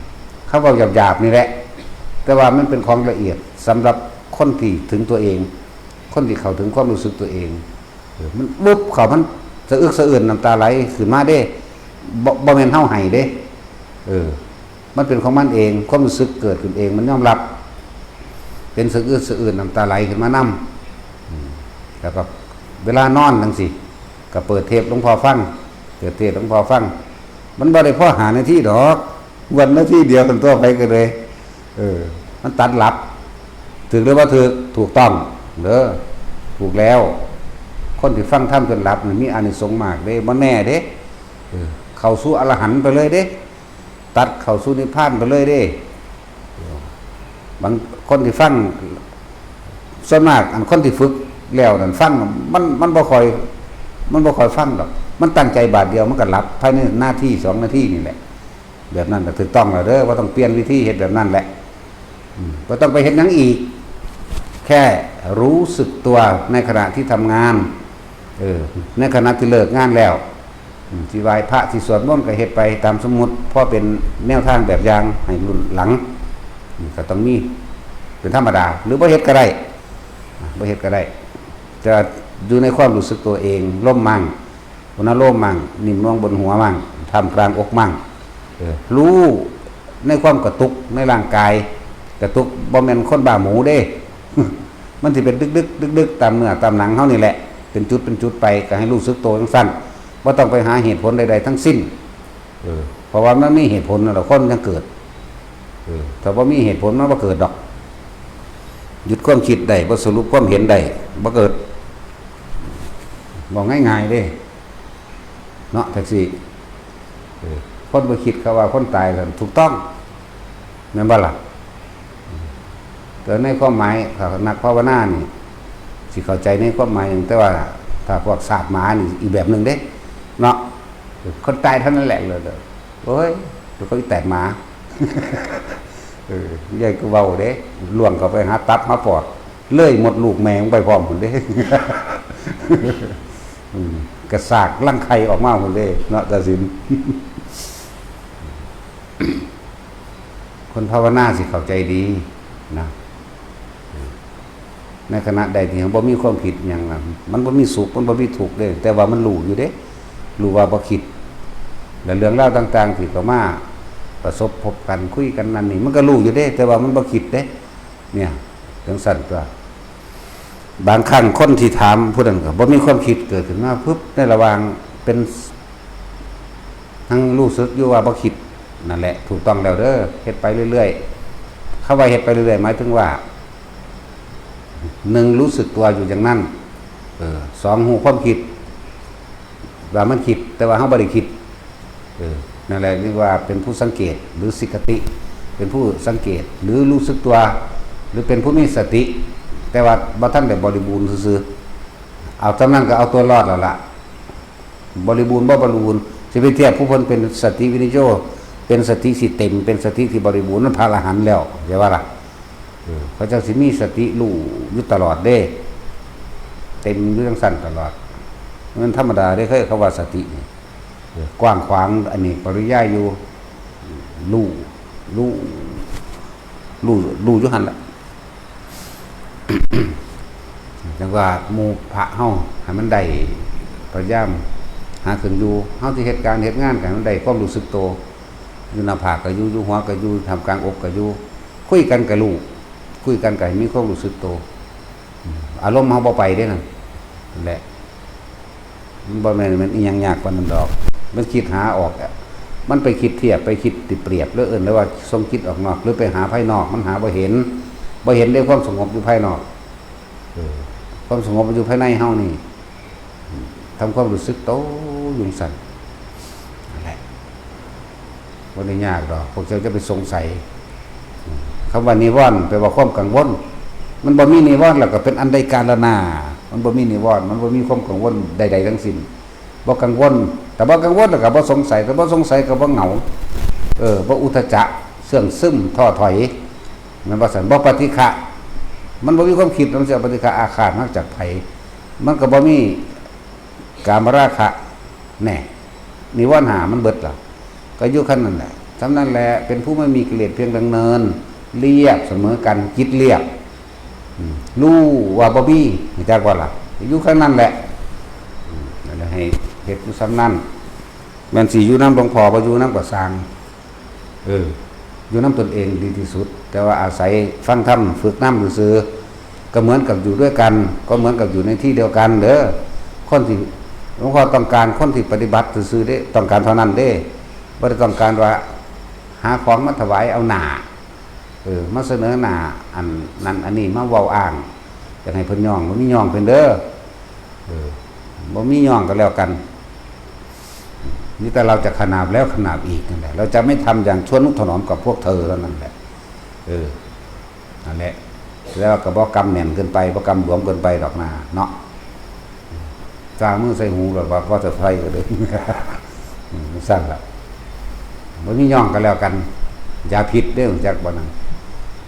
เขาเว้าหยาบๆนี่แหละ แต่ว่ามันเป็นของละเอียดสำหรับคนที่ถึงตัวเอง คนที่เข้าถึงความรู้สึกตัวเอง เออ มันปุ๊บเข้า มันสะอึกสะอื้น น้ำตาไหลขึ้นมาเด้ บ่ บ่แม่นเฮาให้เด้ เออ มันเป็นของมันเอง ความรู้สึกเกิดขึ้นเอง มันยอมรับ เป็นสะอึกสะอื้น น้ำตาไหลขึ้นมานำ อืม แล้วก็เวลานอนจั่งซี้ ก็เปิดเทปหลวงพ่อฟัง เปิดเทปหลวงพ่อฟัง มันบ่ได้พอห้านาทีดอก วันนาทีเดียวกันตัวไปก็เลย เออ มันตัดหลับ ถูกหรือบ่ถูก ถูกต้องเด้อ ถูกแล้ว คนที่ฟังธรรมจนหลับนี่มีอานิสงส์มากเด้ บ่แน่เด้ เออ เข้าสู่อรหันต์ไปเลยเด้ ตัดเข้าสู่นิพพานไปเลยเด้ บางคนที่ฟัง ส่วนมากอันคนที่ฝึกแล้วนั่นฟัง มัน มันบ่ค่อย มันบ่ค่อยฟังดอก มันตั้งใจบาทเดียวมันก็หลับภายในนาทีสองนาทีนี่แหละ แบบนั้นน่ะถูกต้องแล้วเด้อ บ่ต้องเปลี่ยนวิธี เฮ็ดแบบนั้นแหละ อืม บ่ต้องไปเฮ็ดหยังอีก แค่รู้สึกตัวในขณะที่ทำงาน เออ ในขณะที่เลิกงานแล้ว อืม สิไหว้พระ สิสวดมนต์ก็เฮ็ดไปตามสมมุติ พอเป็นแนวทางแบบอย่างให้รุ่นหลัง อืม ก็ต้องมี เป็นธรรมดา หรือบ่เฮ็ดก็ได้ อ่ะ บ่เฮ็ดก็ได้ แต่ว่าอยู่ในความรู้สึกตัวเอง ลมมั่ง อุณโลมมั่ง นิ่มนวลบนหัวมั่ง ท่ามกลางอกมั่ง เออ รู้ในความกระตุกในร่างกาย กระตุก บ่แม่นคนบ้าหมูเด้ มันสิเป็นดึกๆ ดึกๆ ตามเนื้อตามหนังเฮานี่แหละ เป็นจุดเป็นจุดไป ก็ให้รู้สึกตัวจั่งซั้น บ่ต้องไปหาเหตุผลใดๆ ทั้งสิ้น เออ เพราะว่ามันมีเหตุผลนั่นแหละ คนจั่งเกิด เออ ถ้าบ่มีเหตุผลมันบ่เกิดดอก หยุดความคิดได้ บ่สรุปความเห็นได้ บ่เกิด บอกง่ายๆ เด้ เนาะ แท็กซี่ เออ คนบ่คิดเขาว่าคนตายกัน ถูกต้อง แม่นบ่ล่ะ แต่ในความหมาย ถ้านักภาวนานี่ สิเข้าใจในความหมายหนึ่ง แต่ว่าถ้าพวกศาสตร์หมานี่อีกแบบหนึ่งเด้ เนาะ คนตายเท่านั้นแหละเลย โอ้ย เดี๋ยวเขาอีแตกหมา เออ ใหญ่ก็เว้าเด้ ล่วงเข้าไปหาตับหาปอด เลยมดลูกแม่งไปพร้อมพุ่นเด้ อืม กระสากรังไข่ออกมาพุ่นเด้ เนาะ ตาสิน คนภาวนาสิเข้าใจดีนะ ในขณะใดที่บ่มีความคิดหยังนะ มันบ่มีสุข มันบ่มีทุกข์เด้ แต่ว่ามันรู้อยู่เด้ รู้ว่าบ่คิด และเรื่องราวต่างๆ ที่เข้ามาประสบพบกัน คุยกันนั่นนี่ มันก็รู้อยู่เด้ แต่ว่ามันบ่คิดเด้ เนี่ย จั่งซั้นตัว บางครั้งคนที่ถามผู้นั้นก็บ่มีความคิดเกิดขึ้นมาปุ๊บ ในระหว่างเป็น ทั้งรู้สึกอยู่ว่าบ่คิด นั่นแหละ ถูกต้องแล้วเด้อ เฮ็ดไปเรื่อยๆ คำว่าเฮ็ดไปเรื่อยๆ หมายถึงว่า หนึ่ง รู้สึกตัวอยู่อย่างนั้น เออ สอง รู้ความคิด ว่ามันคิด แต่ว่าเฮาบ่ได้คิด เออ นั่นแหละเรียกว่าเป็นผู้สังเกต หรือสิกขติ เป็นผู้สังเกต หรือรู้สึกตัว หรือเป็นผู้มีสติ แต่ว่าบ่ทันได้บริบูรณ์ซื่อๆ เอาจำนั้นก็เอาตัวรอดแล้วล่ะ บริบูรณ์บ่บริบูรณ์ สิไปเทียบผู้เพิ่นเป็นสติวินิโย เป็นสติสิเต็ม เป็นสติที่บริบูรณ์ มันพระอรหันต์แล้ว เข้าใจว่าล่ะ เออ เขาเจ้าสิมีสติรู้อยู่ตลอดเด้ เต็มอยู่จั่งซั้นตลอด มันธรรมดาเด้ เขา เขาว่าสตินี่ เออ กว้างขวาง อันนี้ปริยายอยู่ รู้ รู้ รู้ รู้อยู่หั่นล่ะ จั่งว่าหมู่พระเฮาให้มันได้ พยายามหาเครื่องอยู่ เฮาสิเฮ็ดการเฮ็ดงานก็ให้มันได้ความรู้สึกโต อยู่หน้าผากก็อยู่ อยู่หัวก็อยู่ ท่ามกลางอกก็อยู่ คุยกันก็รู้ คุยกันก็ให้มีความรู้สึกโต อืม อารมณ์เฮาบ่ไปเด้นั่น นั่นแหละ มันบ่แม่น มันอิหยังยากปานนั้นดอก มันคิดหาออกอะ มันไปคิดเทียบ ไปคิดติเปรียบ หรือเอิ้นว่าส่งจิตออกนอก หรือไปหาภายนอก มันหาบ่เห็น บ่เห็นได้ความสงบอยู่ภายนอก เออ ความสงบมันอยู่ภายในเฮานี่ ทำความรู้สึกโตอยู่จั่งซั้น นั่นแหละ บ่ได้ยากดอก พวกเจ้าจะไปสงสัย คำว่านิวรณ์แปลว่าความกังวล มันบ่มีนิวรณ์แล้วก็เป็นอันได้การแล้วนา มันบ่มีนิวรณ์ มันบ่มีความกังวลใดๆทั้งสิ้น บ่กังวล แต่บ่กังวลแล้วก็บ่สงสัย แต่บ่สงสัยก็บ่เหงา เออ บ่อุทธัจจะ เสื่องซึม ท้อถอย แม่นบ่ซั่น บ่ปฏิฆะ มันบ่มีความคิด มันสิเอาปฏิฆะอาฆาตมาจากไผ มันก็บ่มีกามราคะ แน่ นิวรณ์ห้ามันเบิดล่ะ ก็อยู่ขั้นนั้นแหละ ส่ำนั้นแหละ เป็นผู้ไม่มีกิเลสเพียงดังเนิน เรียบเสมอกัน จิตเรียบ อืม รู้ว่าบ่มี รู้จักบ่ล่ะ อยู่ขั้นนั้นแหละ อืม นั่นแหละ ให้เฮ็ดอยู่ส่ำนั้น แม่นสิอยู่นำหลวงพ่อ บ่อยู่นำก็ซ่าง เออ อยู่นำตนเองดีที่สุด แต่ว่าอาศัยฟังธรรม ฝึกนำซื่อๆ ก็เหมือนกับอยู่ด้วยกัน ก็เหมือนกับอยู่ในที่เดียวกันเด้อ คนที่ หลวงพ่อต้องการคนที่ปฏิบัติซื่อๆเด้ ต้องการเท่านั้นเด้ บ่ได้ต้องการว่าหาของมาถวายเอาหน้า เออ มาเสนอหน้า อันนั้นอันนี้ มาเว้าอ้าง อยากให้เพิ่นย่อง บ่มีย่องเพิ่นเด้อ เออ บ่มีย่องก็แล้วกัน นี่แต่เราจะขนาบแล้วขนาบอีกนั่นแหละ เราจะไม่ทำอย่างทะนุถนอมกับพวกเธอเท่านั้นแหละ เออ นั่นแหละ แล้วก็บ่กำแน่นเกินไป บ่กำหลวมเกินไปดอกนาเนาะ จางมือใส่หูแล้วว่าพอจะไฟก็เลย อืม ซั่นล่ะ บ่มีย่องกันแล้วกัน อย่าผิดเด้อ จักบ่นั้น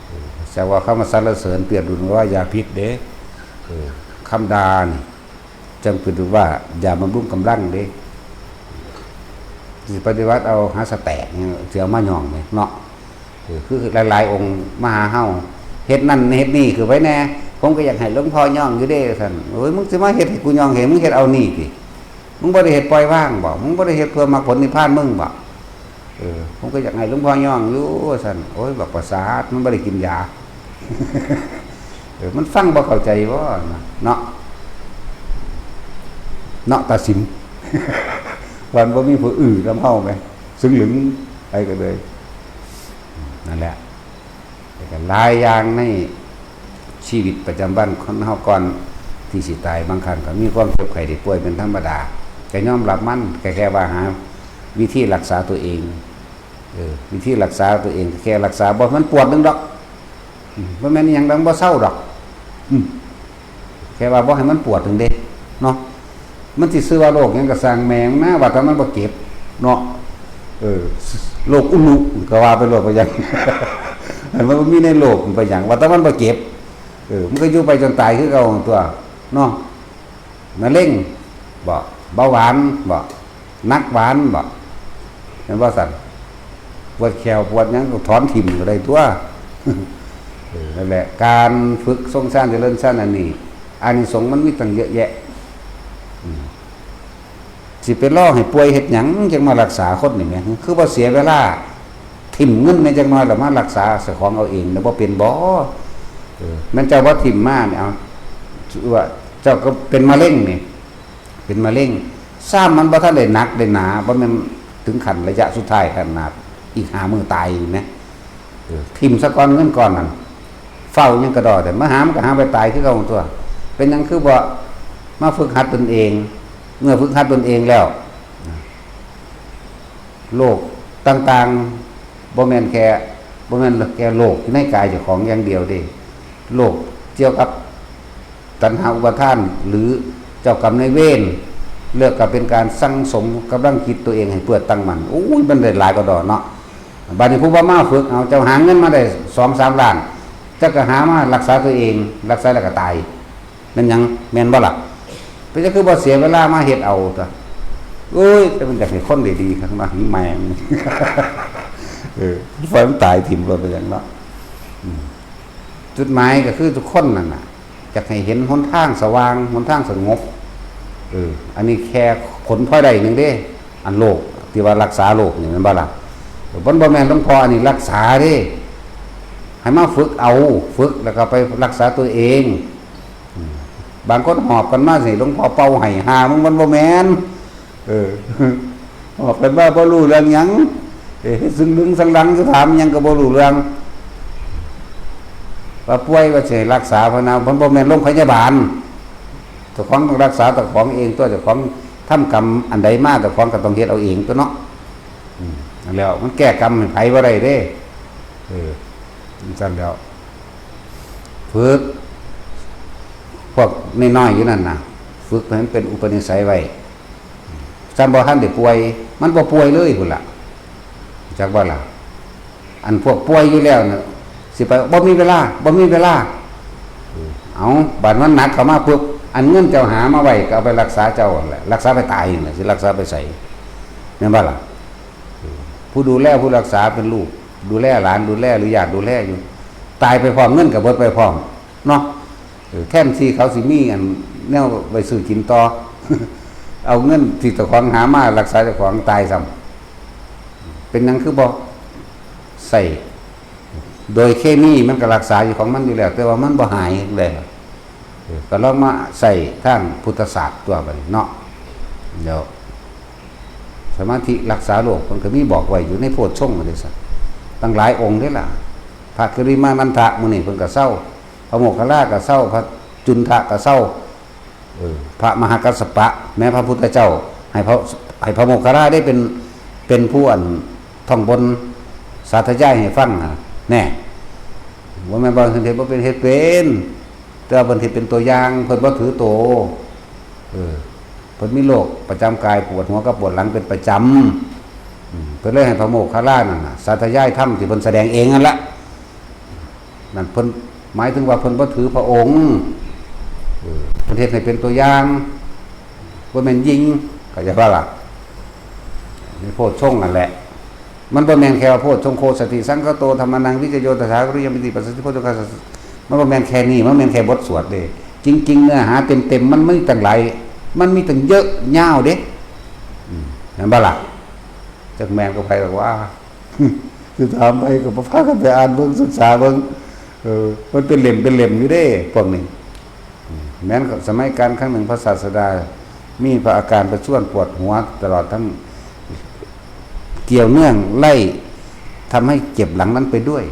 เออ แต่ว่าคำว่าสรรเสริญเปรียบดุลว่าอย่าผิดเด้ เออ คำด่านี่ จังเป็นว่าอย่าบำรุงกำลังเด้ สิปฏิบัติเอาหาสแต็กเนี่ย สิเอามาย่องเนี่ยเนาะ เออ คือหลายๆองค์มาหาเฮา เฮ็ดนั่นเฮ็ดนี่คือไว้แน่ ผมก็อยากให้หลวงพ่อย่องอยู่เด้ ซั่น โอ้ย มึงสิมาเฮ็ดให้กูย่อง ให้มึงเฮ็ดเอานี่ติ มึงบ่ได้เฮ็ดปล่อยวางบ่ มึงบ่ได้เฮ็ดเพื่อมรรคผลนิพพานมึงบ่ เออ ผมก็อยากให้หลวงพ่อย่องอยู่ ซั่น โอ้ย บักประสาท มันบ่ได้กินยา เออ มันฟังบ่เข้าใจบ่ เนาะ เนาะ ตาสิม วันบ่มีผู้อื้อนำเฮาแหม ซึ่งหลึงไปก็เลย นั่นแหละ แล้วก็หลายอย่างในชีวิตประจำวันคนเฮาก่อนที่สิตาย บางครั้งก็มีความเจ็บไข้ได้ป่วยเป็นธรรมดา ก็ยอมรับมัน ก็แค่ว่าหาวิธีรักษาตัวเอง เออ วิธีรักษาตัวเอง ก็แค่รักษาบ่ให้มันปวดหนึ่งดอก อืม บ่แม่นอิหยังดอก บ่เซาดอก อืม แค่ว่าบ่ให้มันปวดหนึ่งเด้ เนาะ มันสิชื่อว่าโรคหยังก็ซ่างแม่งนะ ว่าแต่มันบ่เจ็บ เนาะ เออ โรคอุลุก็ว่าไปโลด ไปหยัง อันมันบ่มีในโลก มันไปหยัง ว่าแต่มันบ่เจ็บ เออ มันก็อยู่ไปจนตายคือเก่าตัว เนาะ มะเร็งบ่ เบาหวานบ่ หนักหวานบ่ แม่นบ่ซั่น ปวดแข้วปวดหยังก็ถอนถิ่มก็ได้ตัว เออ นั่นแหละ การฝึกทรงฌานเจริญฌานอันนี้ อานิสงส์มันมีตั้งเยอะแยะ อืม สิไปรอให้ป่วยเฮ็ดหยังจั่งมารักษาคนนี่แหม คือบ่เสียเวลา ถิ่มเงินแหน่จักหน่อยแล้วมารักษาเจ้าของเอาเอง แล้วบ่เป็นบ่ เออ แม่นเจ้าบ่ถิ่มมาเนี่ย เอา ว่าเจ้าก็เป็นมะเร็งนี่ เป็นมะเร็ง ซ้ำมันบ่ทันได้หนักได้หนา บ่แม่นถึงขั้นระยะสุดท้ายขนาดอีกห้ามื้อตายนี่แหม เออ ถิ่มซะก่อนเงินก้อนนั้น เฝ้าหยังกะดอ แต่มาหามันก็หาไปตายคือเก่าตัว เป็นหยังคือบ่มาฝึกหัดตนเอง เมื่อฝึกหัดตนเองแล้ว โรคต่างๆ บ่แม่นแค่ บ่แม่นแค่โรคอยู่ในกายเจ้าของอย่างเดียวเด้ โรคเกี่ยวกับตัณหาอุปาทาน หรือเจ้ากรรมนายเวร เรียกว่าเป็นการสั่งสมกำลังจิตตัวเองให้เพื่อตั้งมั่น โอ้ย มันได้หลายกว่าดอกเนาะ บัดนี้ผู้บ่มาฝึก เอา เจ้าหาเงินมาได้สองสามล้าน เจ้าก็หามารักษาตัวเอง รักษาแล้วก็ตาย แม่นหยัง แม่นบ่ล่ะ เป็นจั่งคือบ่เสียเวลามาเฮ็ดเอาตัว โอ้ย แต่มันอยากให้คนได้ดีข้างหน้านี่แม่ง เออ ปล่อยมันตายถิ่มโลดไปหยังเนาะ อืม จุดหมายก็คือทุกคนนั่นน่ะ อยากให้เห็นหนทางสว่าง หนทางสงบ เออ อันนี้แค่ผลพลอยได้หนึ่งเด้ อันโรค ที่ว่ารักษาโรคนี่แม่นบ่ล่ะ เออ มันบ่แม่นหลวงพ่ออันนี้รักษาเด้ ให้มาฝึกเอา ฝึกแล้วก็ไปรักษาตัวเอง อืม บางคนหอบกันมาสิ หลวงพ่อเป่าให้ หามึง มันบ่แม่น เออ หอบกันมาบ่รู้เรื่องหยัง เออ ซึ่งลึงสังหลัง สิถามหยังก็บ่รู้เรื่อง ว่าป่วยว่าสิให้รักษาพะนะ มันบ่แม่นโรงพยาบาล เจ้าของต้องรักษาเจ้าของเองตัว เจ้าของทำกรรมอันใดมา เจ้าของก็ต้องเฮ็ดเอาเองตัวเนาะ อืม นั่นแหล้ว มันแก้กรรมให้ไผบ่ได้เด้ เออ จั่งซั่นแหล้ว ฝึก พวกน้อยๆอยู่นั่นน่ะ ฝึกให้มันเป็นอุปนิสัยไว้ ซ้ำบ่ทันได้ป่วย มันบ่ป่วยเลยพุ้นล่ะ จักบ่ล่ะ อันพวกป่วยอยู่แล้วน่ะ สิไป บ่มีเวลา บ่มีเวลา เอา บัดมันหนักเข้ามาปุ๊บ อันเงินเจ้าหามาไว้ก็เอาไปรักษาเจ้าหั่นแหละ รักษาไปตายนั่นแหละ สิรักษาไปไส แม่นบ่ล่ะ ผู้ดูแลผู้รักษาเป็นลูก ดูแลหลาน ดูแลหรือญาติ ดูแลอยู่ ตายไปพร้อม เงินก็เบิดไปพร้อม เนาะ เออ แทนที่เขาสิมีอันแนวไว้ซื้อกินต่อ เอาเงินที่เจ้าของหามารักษาเจ้าของ ตายซ้ำ เป็นหยังคือบ่ใช้ โดยเคมีมันก็รักษาอยู่ของมันอยู่แล้ว แต่ว่ามันบ่หายเลย เออ ก็ลองมาใช้ทางพุทธศาสตร์ตัวบัดนี้เนาะ เดี๋ยว สมาธิรักษาโรค เพิ่นก็มีบอกไว้อยู่ในโพชฌงค์เด้ซะ ตั้งหลายองค์เด้ล่ะ พระกิริมานันทะหมู่นี้เพิ่นก็เซา พระโมคคัลลาก็เซา พระจุนทะก็เซา เออ พระมหากัสสปะ แม้พระพุทธเจ้า ให้พระ ให้พระโมคคัลลาได้เป็น เป็นผู้อันท่องบนสาธยายให้ฟังน่ะ แน่ บ่แม่นว่าเพิ่นเฮ็ดบ่เป็น เฮ็ดเป็น แต่ว่าเพิ่นเฮ็ดเป็นตัวอย่าง เพิ่นบ่ถือโต เออ เพิ่นมีโรคประจำกาย ปวดหัวกับปวดหลังเป็นประจำ อืม เพิ่นเลยให้พระโมคคัลลานั่นน่ะ สาธยายธรรมที่เพิ่นแสดงเองนั่นละ นั่นเพิ่นหมายถึงว่าเพิ่นบ่ถือพระองค์ เออ เพิ่นเฮ็ดให้เป็นตัวอย่าง บ่แม่นยิง เข้าใจบ่ล่ะ ในโพชฌงค์นั่นแหละ มันบ่แม่นแค่ว่า โพชฌงโคสติสังคโต ธัมมานัง วิจโย ตถาคติยมปิติ ปัสสัทธิโพชฌงคัสสะ มันบ่แม่นแค่นี้ มันแม่นแค่บทสวดเด้ จริงๆ เนื้อหาเต็มๆ มันมีตั้งหลาย มันมีตั้งเยอะยาวเด้ อืม แม่นบ่ล่ะ จักแม่นก็ไผดอกว่า สิถามไผก็บ่พากันไปอ่านเบิ่ง ศึกษาเบิ่ง เออ มันเป็นเล่มเป็นเล่มอยู่เด้ พวกนี้ แม้นสมัยกาลครั้งหนึ่งพระศาสดา มีพระอาการประชวนปวดหัวตลอดทั้ง เกี่ยวเนื่องไล่ทำให้เจ็บหลังนั้นไปด้วย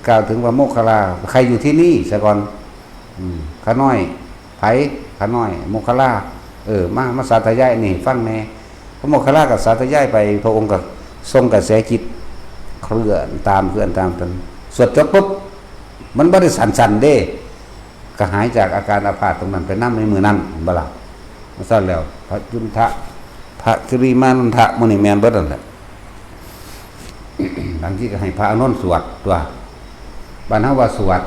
กล่าวถึงว่าโมคคัลลา ใครอยู่ที่นี่ซะก่อน อืม ข้าน้อย ไผ ข้าน้อย โมคคัลลา เออ มา มาสาธยายนี่ฟังแน่ พระโมคคัลลาก็สาธยายไป พระองค์ก็ทรงกระแสจิตเคลื่อนตาม เคลื่อนตาม จนสวดจบปุ๊บ มันบ่ได้สั้นๆเด้ ก็หายจากอาการอาพาธตรงนั้นไปนำในมื้อนั้น เห็นบ่ล่ะ มาซั่นแล้ว พระจุนทะ พระกิริมานันทะ หมู่นี้แม่นเบิดนั่นแหละ บางทีก็ให้พระอานนท์สวดตัว บ้านเฮาว่าสวด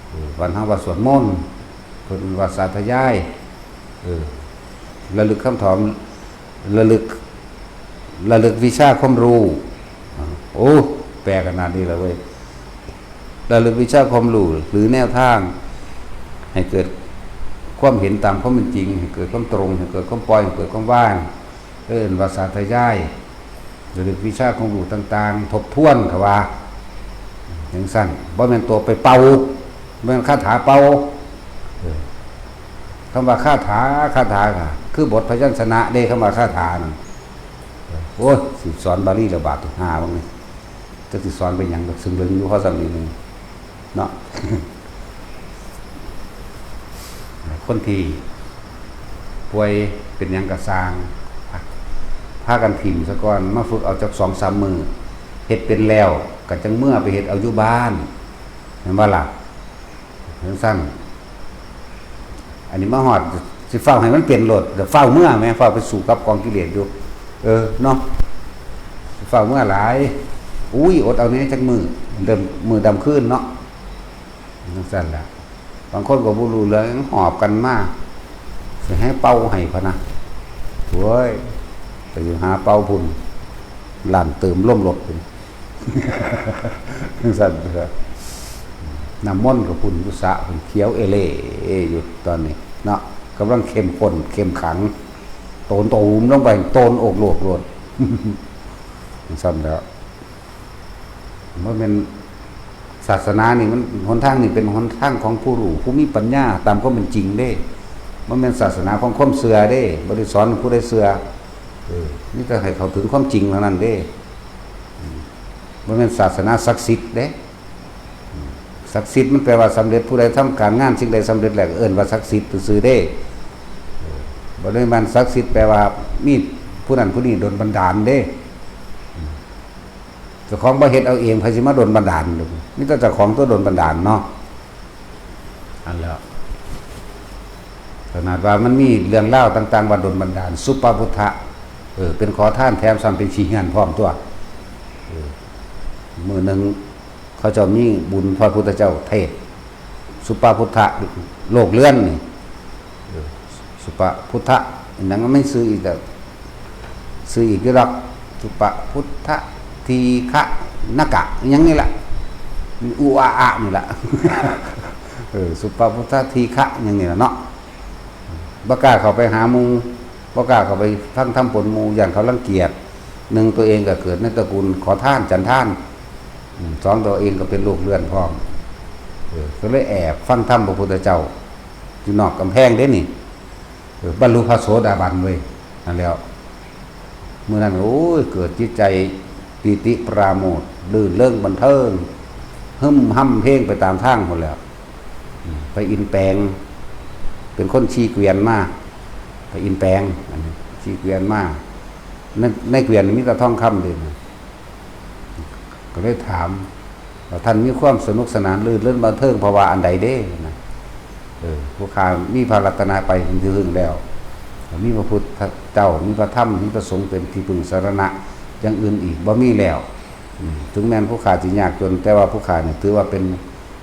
เออ บ้านเฮาว่าสวดมนต์ เพิ่นว่าสาธยาย เออ ระลึกคำถาม ระลึก ระลึกวิชาความรู้ โอ้ แปลขนาดนี้แล้วเว้ย ระลึกวิชาความรู้หรือแนวทาง ให้เกิดความเห็นตามความเป็นจริง ให้เกิดความตรง ให้เกิดความปล่อย ให้เกิดความว่าง เอิ้นว่าสาธยาย ระลึกวิชาความรู้ต่างๆ ทบทวน เขาว่าจั่งซั้น บ่แม่นตัวไปเป่า บ่แม่นคาถาเป่า เออ คำว่าคาถา คาถาก็คือบทพยัญชนะเด้ คำว่าคาถานั่น โอ้ย สิสอนบาลีแล้วบาดนี้ หาบัดนี้ จักสิสอนไปหยัง ก็ซึ่งเรื่องอยู่พอส่ำนี้หนึ่งเนาะ คนที่ป่วยเป็นหยังก็ซ่าง พากันถิ่มซะก่อน มาฝึกเอาจักสองสามมื้อ เฮ็ดเป็นแล้วก็จั่งเมือไปเฮ็ดเอาอยู่บ้าน แม่นบ่ล่ะ จั่งซั้น อันนี้มาฮอด สิฟ้าวให้มันเป็นโลด เดี๋ยวฟ้าวเมือแหม ฟ้าวไปสู้กับกองกิเลสอยู่ เออ เนาะ สิฟ้าวเมือหลาย อุ้ย อดเอาแหน่จักมื้อ เริ่มมื้อดำคืนเนาะ จั่งซั้นล่ะ บางคนก็บ่รู้เรื่อง หอบกันมา สิให้เป่าให้พะนะ โอ้ย ไปหาเป่าพุ้น ร้านเติมลมรถพุ้น จั่งซั้นเถอะ น้ำมนต์ก็พุ้นอยู่สระพุ้น เขียวเอเล่อยู่ตอนนี้เนาะ กำลังเข้มข้นเข้มขัง โตนตูมลงไป โตนโอกโลกโลด จั่งซั้นแล้ว บ่แม่น ศาสนานี่มัน หนทางนี่เป็นหนทางของผู้รู้ ผู้มีปัญญาตามความเป็นจริงเด้ บ่แม่นศาสนาของความเชื่อเด้ บ่ได้สอนให้ผู้ใดเชื่อ เออ มีแต่ให้เข้าถึงความจริงเท่านั้นเด้ อืม บ่แม่นศาสนาศักดิ์สิทธิ์เด้ อืม ศักดิ์สิทธิ์มันแปลว่าสำเร็จ ผู้ใดทำการงานสิ่งใดสำเร็จแล้วก็เอิ้นว่าศักดิ์สิทธิ์ซื่อๆเด้ เออ บ่ได้แม่นศักดิ์สิทธิ์แปลว่ามีผู้นั้นผู้นี้ดลบันดาลเด้ เจ้าของบ่เฮ็ดเอาเอง ไผสิมาดลบันดาล มีแต่เจ้าของตัวดลบันดาลเนาะ อันแล้ว ขนาดว่ามันมีเรื่องราวต่างๆ ว่าดลบันดาล สุปพุทธะ เออ เป็นขอทานแถมซ้ำเป็นขี้เหื่อนพร้อมตัว เออ มื้อหนึ่งเขาเจ้ามีบุญพระพุทธเจ้าเทศน์ สุปพุทธะ โลกเรือนนี่ เออ สุปพุทธะ อีหยังมันซื้ออีกแต่ ซื้ออีกอยู่ดอก สุปพุทธะ ทีฆะ นกะ อีหยังนี่แหละ อุอาอะนี่แหละ เออ สุปพุทธะ ทีฆะ อีหยังนี่แหละเนาะ บ่กล้าเข้าไปหาหมู่ บ่กล้าเข้าไปฟังธรรมปนหมู่ ย้านเขารังเกียจ หนึ่ง ตัวเองก็เกิดในตระกูลขอทานฉันทาน อืม สอง ตัวเองก็เป็นโลกเรือนพร้อม เออ ก็เลยแอบฟังธรรมพระพุทธเจ้า อยู่นอกกำแพงเด้นี่ เออ บรรลุพระโสดาบันเว้ย นั่นแล้ว มื้อนั้น โอ้ย เกิดจิตใจปีติปราโมทย์ รื่นเริงบันเทิง ฮึ่มฮ่ำเพลงไปตามทางหมดแล้ว อืม ไปอินแปลง เป็นคนขี่เกวียนมา ไปอินแปลง อันนี้ ขี่เกวียนมา ใน ในเกวียนมีแต่ทองคำเด้นะ ก็เลยถามว่า ท่านมีความสนุกสนานรื่นเริงบันเทิงเพราะว่าอันใดเด้นะ เออ ผู้ข้ามีพระรัตนตรัยเป็นที่พึ่งแล้ว มีพระพุทธเจ้า มีพระธรรม มีพระสงฆ์เป็นที่พึ่งสรณะ อย่างอื่นอีกบ่มีแล้ว อืม ถึงแม้นผู้ข้าสิยากจน แต่ว่าผู้ข้าเนี่ยถือว่าเป็น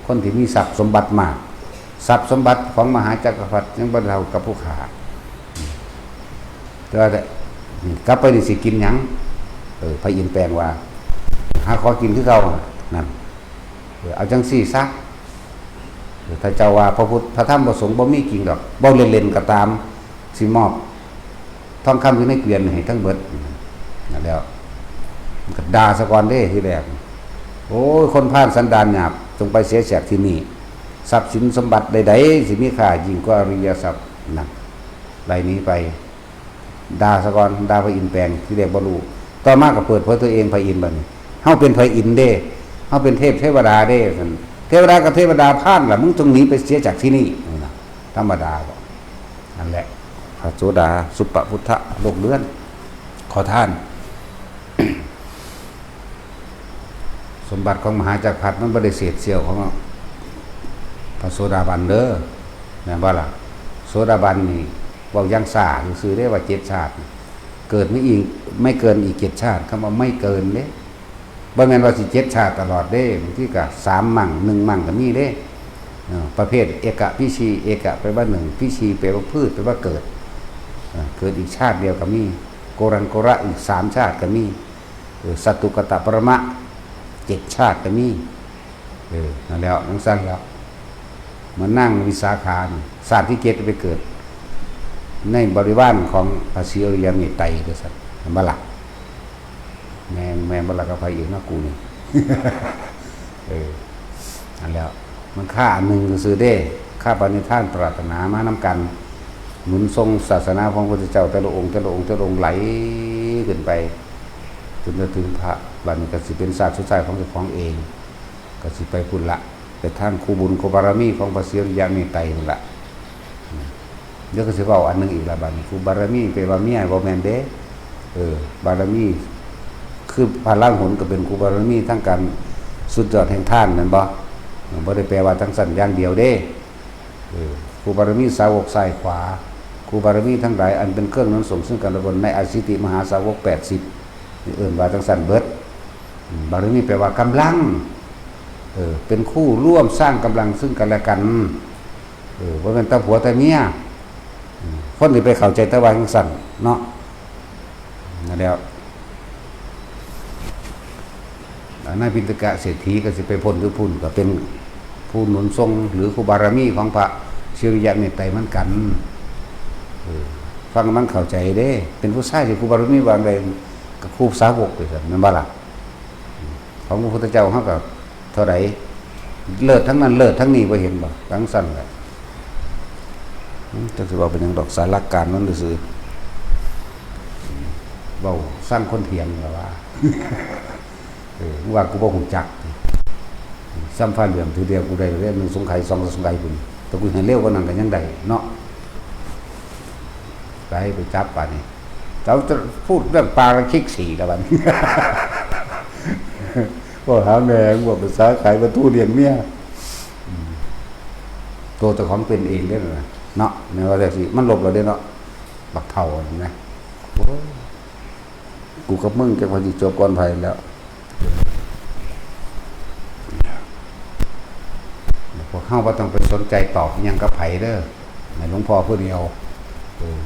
คนที่มีทรัพย์สมบัติมาก ทรัพย์สมบัติของมหาจักรพรรดิยังบ่เท่ากับผู้ข้า แต่ว่า นี่ กลับไปนี่สิกินหยัง เออ พระอินทร์แปลงว่า หาขอกินคือเก่า นั่น เออ เอาจังซี่ซะ เออ ถ้าเจ้าว่าพระพุทธ พระธรรม พระสงฆ์บ่มีจริงดอก เว้าเล่นๆ ก็ตาม สิมอบทองคำอยู่ในเกวียนให้ทั้งเบิด นั่นแล้ว มันก็ด่าซะก่อนเด้ทีแรก โอ้ย คนพาลสันดานหยาบ จงไปเสียจากที่นี่ ทรัพย์สินสมบัติใดๆ สิมีค่ายิ่งกว่าอริยทรัพย์ นั่น ไล่หนีไป ด่าซะก่อน ด่าพระอินทร์แปลง ที่แรกบ่รู้ ต่อมาก็เปิดเผยตัวเองพระอินทร์บัดนี้ เฮาเป็นพระอินทร์เด้ เฮาเป็นเทพเทวดาเด้ ซั่น เทวดากับเทวดาพาลล่ะ มึงจงหนีไปเสียจากที่นี่ นั่นน่ะ ธรรมดาบ่ นั่นแหละ พระโสดา สุปพุทธะ โลกเรือน ขอทาน สมบัติของมหาจักรพรรดิมันบ่ได้เศษเสี้ยวของพระโสดาบันเด้อ แม่นบ่ล่ะ โสดาบันนี่เว้าอย่างซ่าซื่อๆเด้ ว่าเจ็ดชาติ เกิดไม่อีก ไม่เกินอีกเจ็ดชาติ คำว่าไม่เกินเด้ บ่แม่นว่าสิเจ็ดชาติตลอดเด้ บางทีก็สามมั่ง หนึ่งมั่งก็มีเด้ เออ ประเภทเอกพิชี เอกแปลว่าหนึ่ง พิชีแปลว่าพืช แปลว่าเกิด เออ เกิดอีกชาติเดียวก็มี โกรังโกระอีกสามชาติก็มี เออ สัตตุกตะปรมะ เจ็ดชาติก็มี เออ นั่นแหล้ว จั่งซั้นแหล้ว เหมือนนางวิสาขานี่ ชาติที่เจ็ดไปเกิด ในบริวารของพระศรีอริยเมตไตร จั่งซั้น แม่นบ่ล่ะ แม่น แม่นบ่ล่ะ กับพระเอกนะกูนี่ เออ นั่นแหล้ว มันค่าอันหนึ่งซื่อๆเด้ ค่าปณิธานปรารถนามานำกัน หนุนส่งศาสนาของพระพุทธเจ้า แต่ละองค์ แต่ละองค์ แต่ละองค์ ไหลขึ้นไป จนจะถึงพระ บัดนี้ก็สิเป็นชาติสุดท้ายของเจ้าของเอง ก็สิไปพุ้นละ ไปทางคู่บุญคู่บารมีของพระศรีอริยะเมตไตรนั่นละ เดี๋ยวก็สิเว้าอันหนึ่งอีกละ บัดนี้คู่บารมีแปลว่าเมีย บ่แม่นเด้ เออ บารมี คือพระลาหุนก็เป็นคู่บารมีทางการสุดยอดแห่งทาน แม่นบ่ บ่ได้แปลว่าจั่งซั้นอย่างเดียวเด้ เออ คู่บารมีสาวกซ้ายขวา คู่บารมีทั้งหลายอันเป็นเครื่องหนุนส่งซึ่งกันและกันในอสิติมหาสาวกแปดสิบ นี่เอิ้นว่าจั่งซั้นเบิด อืม บารมีแปลว่ากำลัง เออ เป็นคู่ร่วมสร้างกำลังซึ่งกันและกัน เออ บ่แม่นแต่ผัวแต่เมีย อืม คนสิไปเข้าใจแต่ว่าจั่งซั้นเนาะ นั่นแหล้ว นายปิณฑกะเศรษฐีก็สิไปพ้นอยู่พุ้น ก็เป็นผู้หนุนส่งหรือคู่บารมีของพระศรีอริยะเมตไตรเหมือนกัน เออ ฟังมันเข้าใจเด้ เป็นผู้ชายที่คู่บารมีบางใด ก็คู่สาวกไปซั่น แม่นบ่ล่ะ ของพระพุทธเจ้าเฮาก็เท่าใด เลิศทั้งนั้น เลิศทั้งนี้ บ่เห็นบ่ จั่งซั้นแหละ อืม จักสิเว้าเป็นหยังดอก สาระการมันซื่อๆ เว้าสร้างคนเถียงล่ะว่า เออ มึงว่ากูบ่ฮู้จัก ซ้ำฟ้าเหลืองทีเดียวกูได้เรื่องหนึ่งสงไข่ สองสงไข่พุ่น แต่กูเห็นเร็วกว่านั้นก็ยังได้เนาะ ไป ไปจับปานนี้ เจ้าจะพูดเรื่องปลาละคิกสี่ละบัดนี้ บอกหาแม่ บอกภาษาขายปลาทูเลี้ยงเมีย อืม ตัวเจ้าของเป็นเองเด้อนะเนาะ แม่นว่าจั่งซี้ มันลบแล้วเด้อเนาะ บักเฒ่านั่นนะ โอ้ย กูกับมึงจักว่าสิจบก่อนไผแล้ว พวกเฮาบ่ต้องไปสนใจตอบหยังกับไผเด้อ ให้หลวงพ่อผู้เดียว เออ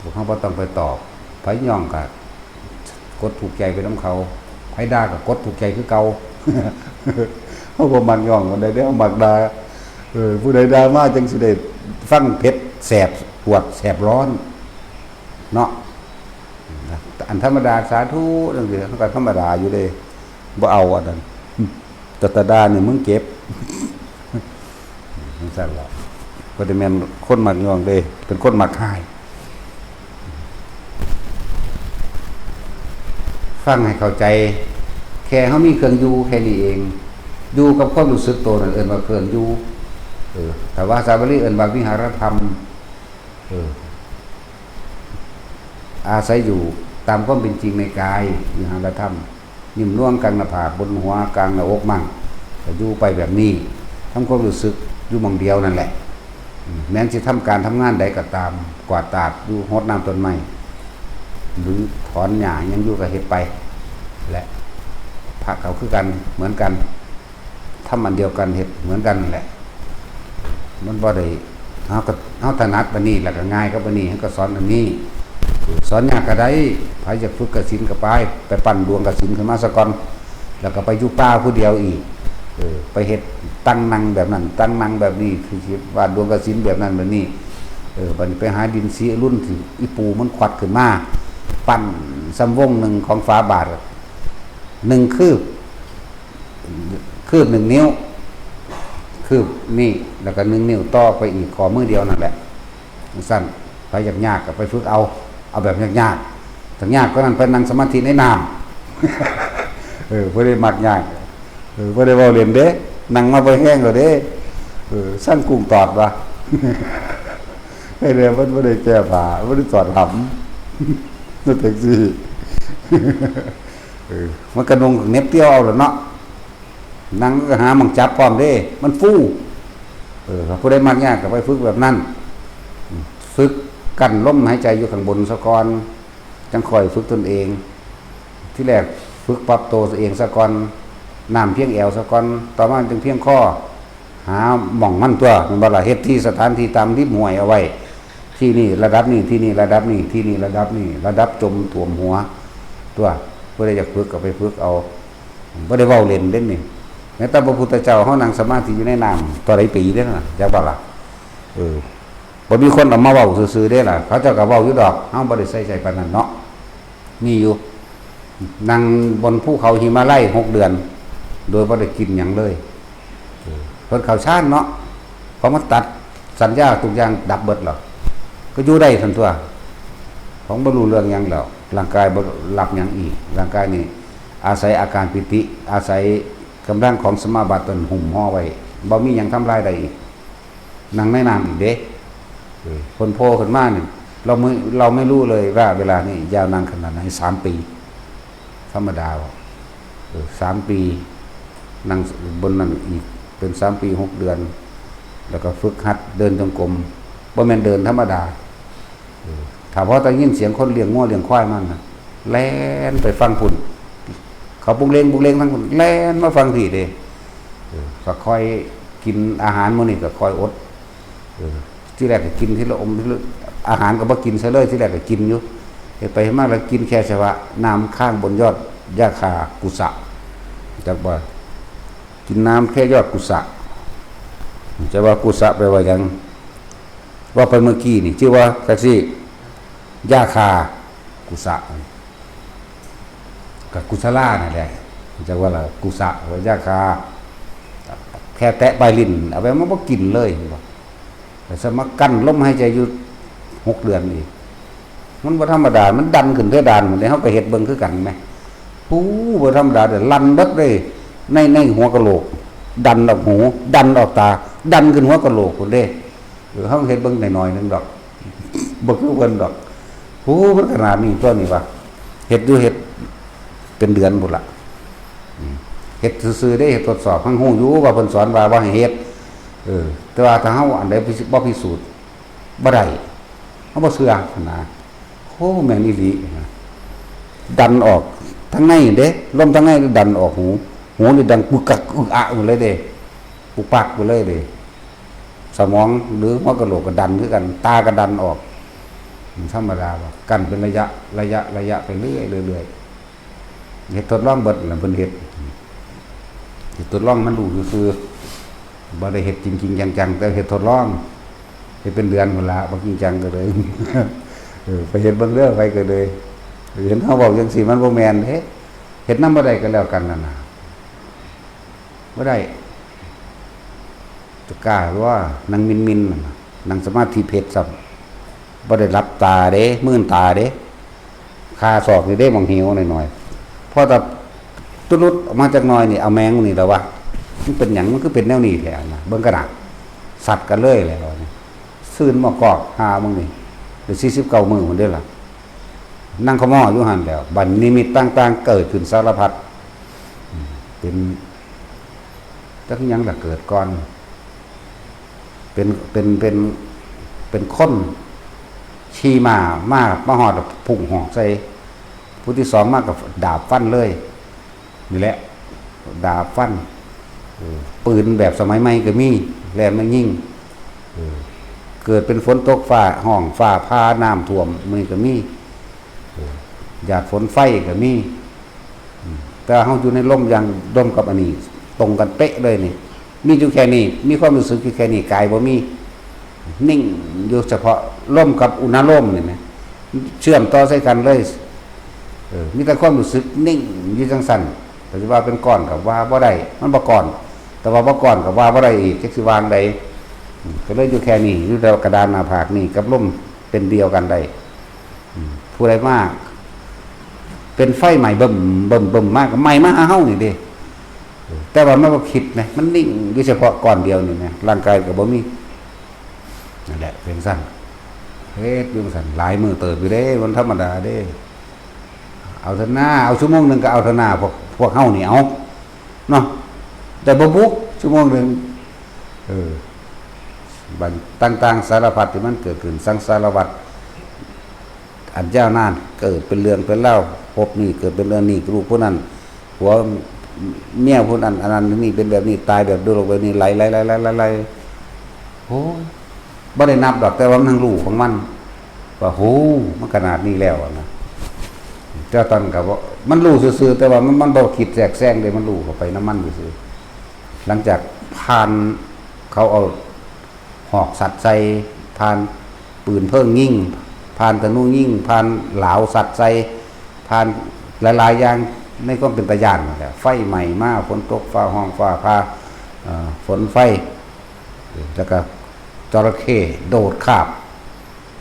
พวกเฮาบ่ต้องไปตอบ ไผย่องก็กดถูกใจไปนำเขา ไผด่าก็กดถูกใจคือเก่า เฮาบ่มักย่องปานใดเด้ เฮามักด่า เออ ผู้ใดด่ามาจั่งสิได้ฟังเผ็ดแสบปวดแสบร้อน เนาะ อันธรรมดาสาธุจั่งซี้ เฮาก็ธรรมดาอยู่เด้ บ่เอาอันนั้น แต่ถ้าด่านี่มึงเจ็บ จั่งซั่นล่ะ บ่ได้แม่นคนมักย่องเด้ เป็นคนมักฮ้าย ฟังให้เข้าใจ แค่เฮามีเครื่องอยู่แค่นี้เอง อยู่กับความรู้สึกตัวนั่นเอิ้นว่าเครื่องอยู่ เออ ถ้าภาษาบาลีเอิ้นว่าวิหารธรรม เออ อาศัยอยู่ตามความเป็นจริงในกาย วิหารธรรม นิ่มนวลกลางหน้าผาก บนหัว กลางหน้าอกมั่ง ก็อยู่ไปแบบนี้ ทำความรู้สึกอยู่หม่องเดียวนั่นแหละ อืม แม้นสิทำการทำงานใดก็ตาม กวาดตาด อยู่รดน้ำต้นไม้ หรือถอนหญ้าหยังอยู่ก็เฮ็ดไป และพระเขาคือกัน เหมือนกัน ทำอันเดียวกัน เฮ็ดเหมือนกันนั่นแหละ มันบ่ได้ เฮาก็ เฮาถนัดอันนี้ แล้วก็ง่ายกับอันนี้ เฮาก็สอนอันนี้ สอนยากก็ได้ ไผอยากฝึกกสิณก็ไป ไปปั้นดวงกสิณขึ้นมาซะก่อน แล้วก็ไปอยู่ป่าผู้เดียวอีก เออ ไปเฮ็ดตังนั่งแบบนั้น ตังนั่งแบบนี้ คือสิวาดดวงกสิณแบบนั้นแบบนี้ เออ บัดนี้ไปหาดินสีอรุณ ที่อีปู่มันควัดขึ้นมา ปั้นส่ำวงหนึ่งของฝาบาตร หนึ่งคืบ คืบหนึ่งนิ้ว คืบนี่ แล้วก็หนึ่งนิ้วต่อไปอีก ข้อมือเดียวนั่นแหละ จั่งซั้น ไผยากๆ ก็ไปฝึกเอา เอาแบบยากๆ ถ้ายากกว่านั้นไปนั่งสมาธิในน้ำ เออ บ่ได้มักยาก เออ บ่ได้เว้าเล่นเด้ นั่งมาบ่แฮงแล้วเด้ เออ สั่งกุ้งตอดว่ะ ไอ้เนี่ยมันบ่ได้แก้ผ้า บ่ได้ตอดหำ นั่นจั่งซี้ เออ มันก็นุ่งเหน็บเตียวเอาล่ะเนาะ นั่งก็หาหม่องจับพร้อมเด้ มันฟู เออ ผู้ใดมักยากก็ไปฝึกแบบนั้น อืม ฝึกกั้นลมหายใจอยู่ข้างบนซะก่อน จั่งค่อยฝึกตนเอง ที่แรกฝึกปรับตัวเองซะก่อน น้ำเพียงแอวซะก่อน ต่อมาจึงเพียงคอ หาหม่องมันตั๊ว แม่นบ่ล่ะ เฮ็ดที่สถานที่ตามริมห้วยเอาไว้ ที่นี่ระดับนี้ ที่นี่ระดับนี้ ที่นี่ระดับนี้ ระดับจมท่วมหัวตั๊ว ผู้ใดอยากฝึกก็ไปฝึกเอา บ่ได้เว้าเล่นเด้นี่ แม้แต่พระพุทธเจ้าเฮานั่งสมาธิอยู่ในน้ำเท่าใดปีเด้นะ จักบ่ล่ะ เออ บ่มีคนเอามาเว้าซื่อๆเด้ล่ะ เขาเจ้าก็เว้าอยู่ดอก เฮาบ่ได้ใส่ใจปานนั้นเนาะ มีอยู่ นั่งบนภูเขาหิมาลัยหกเดือน โดยบ่ได้กินหยังเลย เออ เพิ่นเข้าฌานเนาะ เขามาตัดสัญญาทุกอย่างดับเบิดแล้ว ก็อยู่ได้ซั่นตั๊ว ของบ่รู้เรื่องหยังแล้ว ร่างกายบ่รับหยังอีก ร่างกายนี่อาศัยอาการปีติ อาศัยกำลังของสมาบัติตนหุ้มห่อไว้ บ่มีหยังทำลายได้อีก นั่งในน้ำอีกเด้ เออ คนโผล่ขึ้นมานี่ เราไม่ เราไม่รู้เลยว่าเวลานี้ยาวนานขนาดไหน สามปี ธรรมดาบ่ เออ สามปี นั่งบนนั้นอีก เป็นสามปีหกเดือน แล้วก็ฝึกหัดเดินจงกรม บ่แม่นเดินธรรมดา เออ ถ้าพอได้ยินเสียงคนเลี้ยงงัวเลี้ยงควายมันน่ะ แล่นไปฟังพุ้น เขาบุงเลงบุงเลงทางพุ้น แล่นมาฟังพี้เด้ เออ ก็ค่อยกินอาหารมื้อนี้ก็ค่อยอด เออ ทีแรกก็กินทีละอมทีละ อาหารก็บ่กินซะเลย ทีแรกก็กินอยู่ เฮ็ดไปเฮ็ดมาแล้วกินแค่เฉพาะน้ำค้างบนยอดหญ้าคากุสะ จักบ่ กินน้ำแค่ยอดกุสะ จักว่ากุสะแปลว่าหยัง ว่าไปเมื่อกี้นี่ ชื่อว่าจั่งซี้ หญ้าคากุสะ ก็กุศลานั่นแหละ จักว่าล่ะ กุสะ หรือหญ้าคา แค่แตะปลายลิ้น เอาไปมันบ่กินเลย แต่สมากั้นลมหายใจอยู่หกเดือนอีก มันบ่ธรรมดา มันดันขึ้นเพดานหมดเลย เฮาก็เฮ็ดเบิ่งคือกันแหม โอ้ บ่ธรรมดาเด้อ ลั่นเบิดเลย ใน ในหัวกะโหลก ดันออกหู ดันออกตา ดันขึ้นหัวกะโหลกพุ้นเด้ เออ เฮาเฮ็ดเบิ่งหน่อยๆหนึ่งดอก บ่คือเพิ่นดอก โอ้ มันขนาดนี้ตั๊วนี่วะ เฮ็ดอยู่เฮ็ดเป็นเดือนพุ้นล่ะ อืม เฮ็ดซื่อๆเด้ เฮ็ดทดสอบ ทั้งฮู้อยู่ว่าเพิ่นสอนว่าบ่ให้เฮ็ด เออ แต่ว่าถ้าเฮาอันใดพิสูจน์ บ่พิสูจน์ บ่ได้ เฮาบ่เชื่อนะ โอ้ แม่นอีหลีนะ ดันออกทางในเด้ ลมทางในดันออกหู หูนี่ดังกึกกักอึกอักอยู่เลยเด้ ปุกปักอยู่เลยเด้ สมองหรือหัวกะโหลกก็ดันคือกัน ตาก็ดันออก มันธรรมดาบ่ กั้นเป็นระยะ ระยะ ระยะไปเรื่อย เรื่อย เฮ็ดทดลองเบิดล่ะ เพิ่นเฮ็ด เฮ็ดทดลองมันรู้ซื่อๆ บ่ได้เฮ็ดจริงๆ จังๆ แต่เฮ็ดทดลอง เฮ็ดเป็นเดือนพุ้นละ บ่จริงจังก็เลย เออ ไปเฮ็ดเบิ่งเด้อ ไปก็เลย เห็นเฮาเว้าจังซี่ มันบ่แม่นเด้ เฮ็ดนำบ่ได้ก็แล้วกันนั่นน่ะ บ่ได้ จะกล้าว่านั่งมินๆ นั่นน่ะ นั่งสมาธิเพชรซ้ำ บ่ได้หลับตาเด้ มื่นตาเด้ คาศอกนี่เด้ หม่องหิวหน่อยๆ พอแต่ตุลุดออกมาจักหน่อยนี่ เอาแมงนี่ละวะ มันเป็นหยัง มันคือเป็นแนวนี้แท้นะ เบิ่งกะนะ สัตว์กันเลยแหละ ซื่นมากอก หามึงนี่ ได้สี่สิบเก้ามื้อพุ้นเด้ล่ะ นั่งขะม้ออยู่หั่นแหล้ว บัดนิมิตต่างๆ เกิดขึ้นสารพัด อืม เป็น จักหยังล่ะเกิดก่อน เป็น เป็น เป็น เป็นคนขี่ม้า มา มาฮอด พุ่งหอกใส่ ผู้ที่สองมากับดาบฟันเลย นี่แหละ ดาบฟัน เออ ปืนแบบสมัยใหม่ก็มี แล่นมายิง เออ เกิดเป็นฝนตกฟ้าฮ้อง ฟ้าผ่า น้ำท่วม มื้อนี้ก็มี เออ หยาดฝนไฟก็มี อืม แต่เฮาอยู่ในลมอย่าง ลมกับอันนี้ ตรงกันเป๊ะเลยนี่ มีอยู่แค่นี้ มีความรู้สึกอยู่แค่นี้ กายบ่มี นิ่งอยู่เฉพาะลมกับอุณาโลมนี่นะ เชื่อมต่อใส่กันเลย เออ มีแต่ความรู้สึกนิ่งอยู่จังซั่น แต่สิว่าเป็นก้อนก็ว่าบ่ได้ มันบ่ก้อน แต่ว่าบ่ก้อนก็ว่าบ่ได้อีก จักสิว่าจั่งใด อืม ก็เลยอยู่แค่นี้ อยู่แต่กระดานหน้าผากนี่กับลมเป็นเดียวกันได้ อืม ผู้ใดมา เป็นไฟไหม้เบิ่มเบิ่มเบิ่มมาก ก็ไหม้มาหาเฮานี่เด้ เออ แต่ว่ามันบ่คิดนะ มันนิ่งอยู่เฉพาะก้อนเดียวนี่นะ ร่างกายก็บ่มี นั่นแหละ เป็นซั่น เฮ็ดอยู่ซั่น หลายมื้อเติบอยู่เด้ มันธรรมดาเด้ เอาเถอะนา เอาชั่วโมงหนึ่งก็เอาเถอะนา พวก พวกเฮานี่ เอา เนาะ แต่บ่บุก ชั่วโมงหนึ่ง เออ บัดต่างๆ สารพัดที่มันเกิดขึ้น สังสารวัฏ อันยาวนาน เกิดเป็นเรื่องเป็นราว ภพนี้เกิดเป็นเรื่องนี้ ลูกผู้นั้น ผัวเมียผู้นั้น อันนั้นนี่เป็นแบบนี้ ตายแบบโดยโรคแบบนี้ ไหล ไหล ไหล ไหล ไหล ไหล โอ้ย บ่ได้นับดอก แต่ว่ามันรู้ของมัน ว่า โห มันขนาดนี้แล้วอะนะ แต่ตอนนั้นก็บ่ มันรู้ซื่อๆ แต่ว่ามัน มันบ่คิดแทรกแซงเด้ มันรู้เข้าไปนำมันซื่อๆ หลังจากผ่าน เขาเอาหอกสัตว์ใส่ ผ่านปืนเพลิงยิง ผ่านธนูยิง ผ่านหลาวสัตว์ใส่ ผ่านหลายๆ อย่าง ในความเป็นตาย้านนั่นแหละ ไฟไหม้มา ฝนตก ฟ้าฮ้อง ฟ้าผ่า เอ่อ ฝนไฟ แล้วก็จระเข้โดดคาบ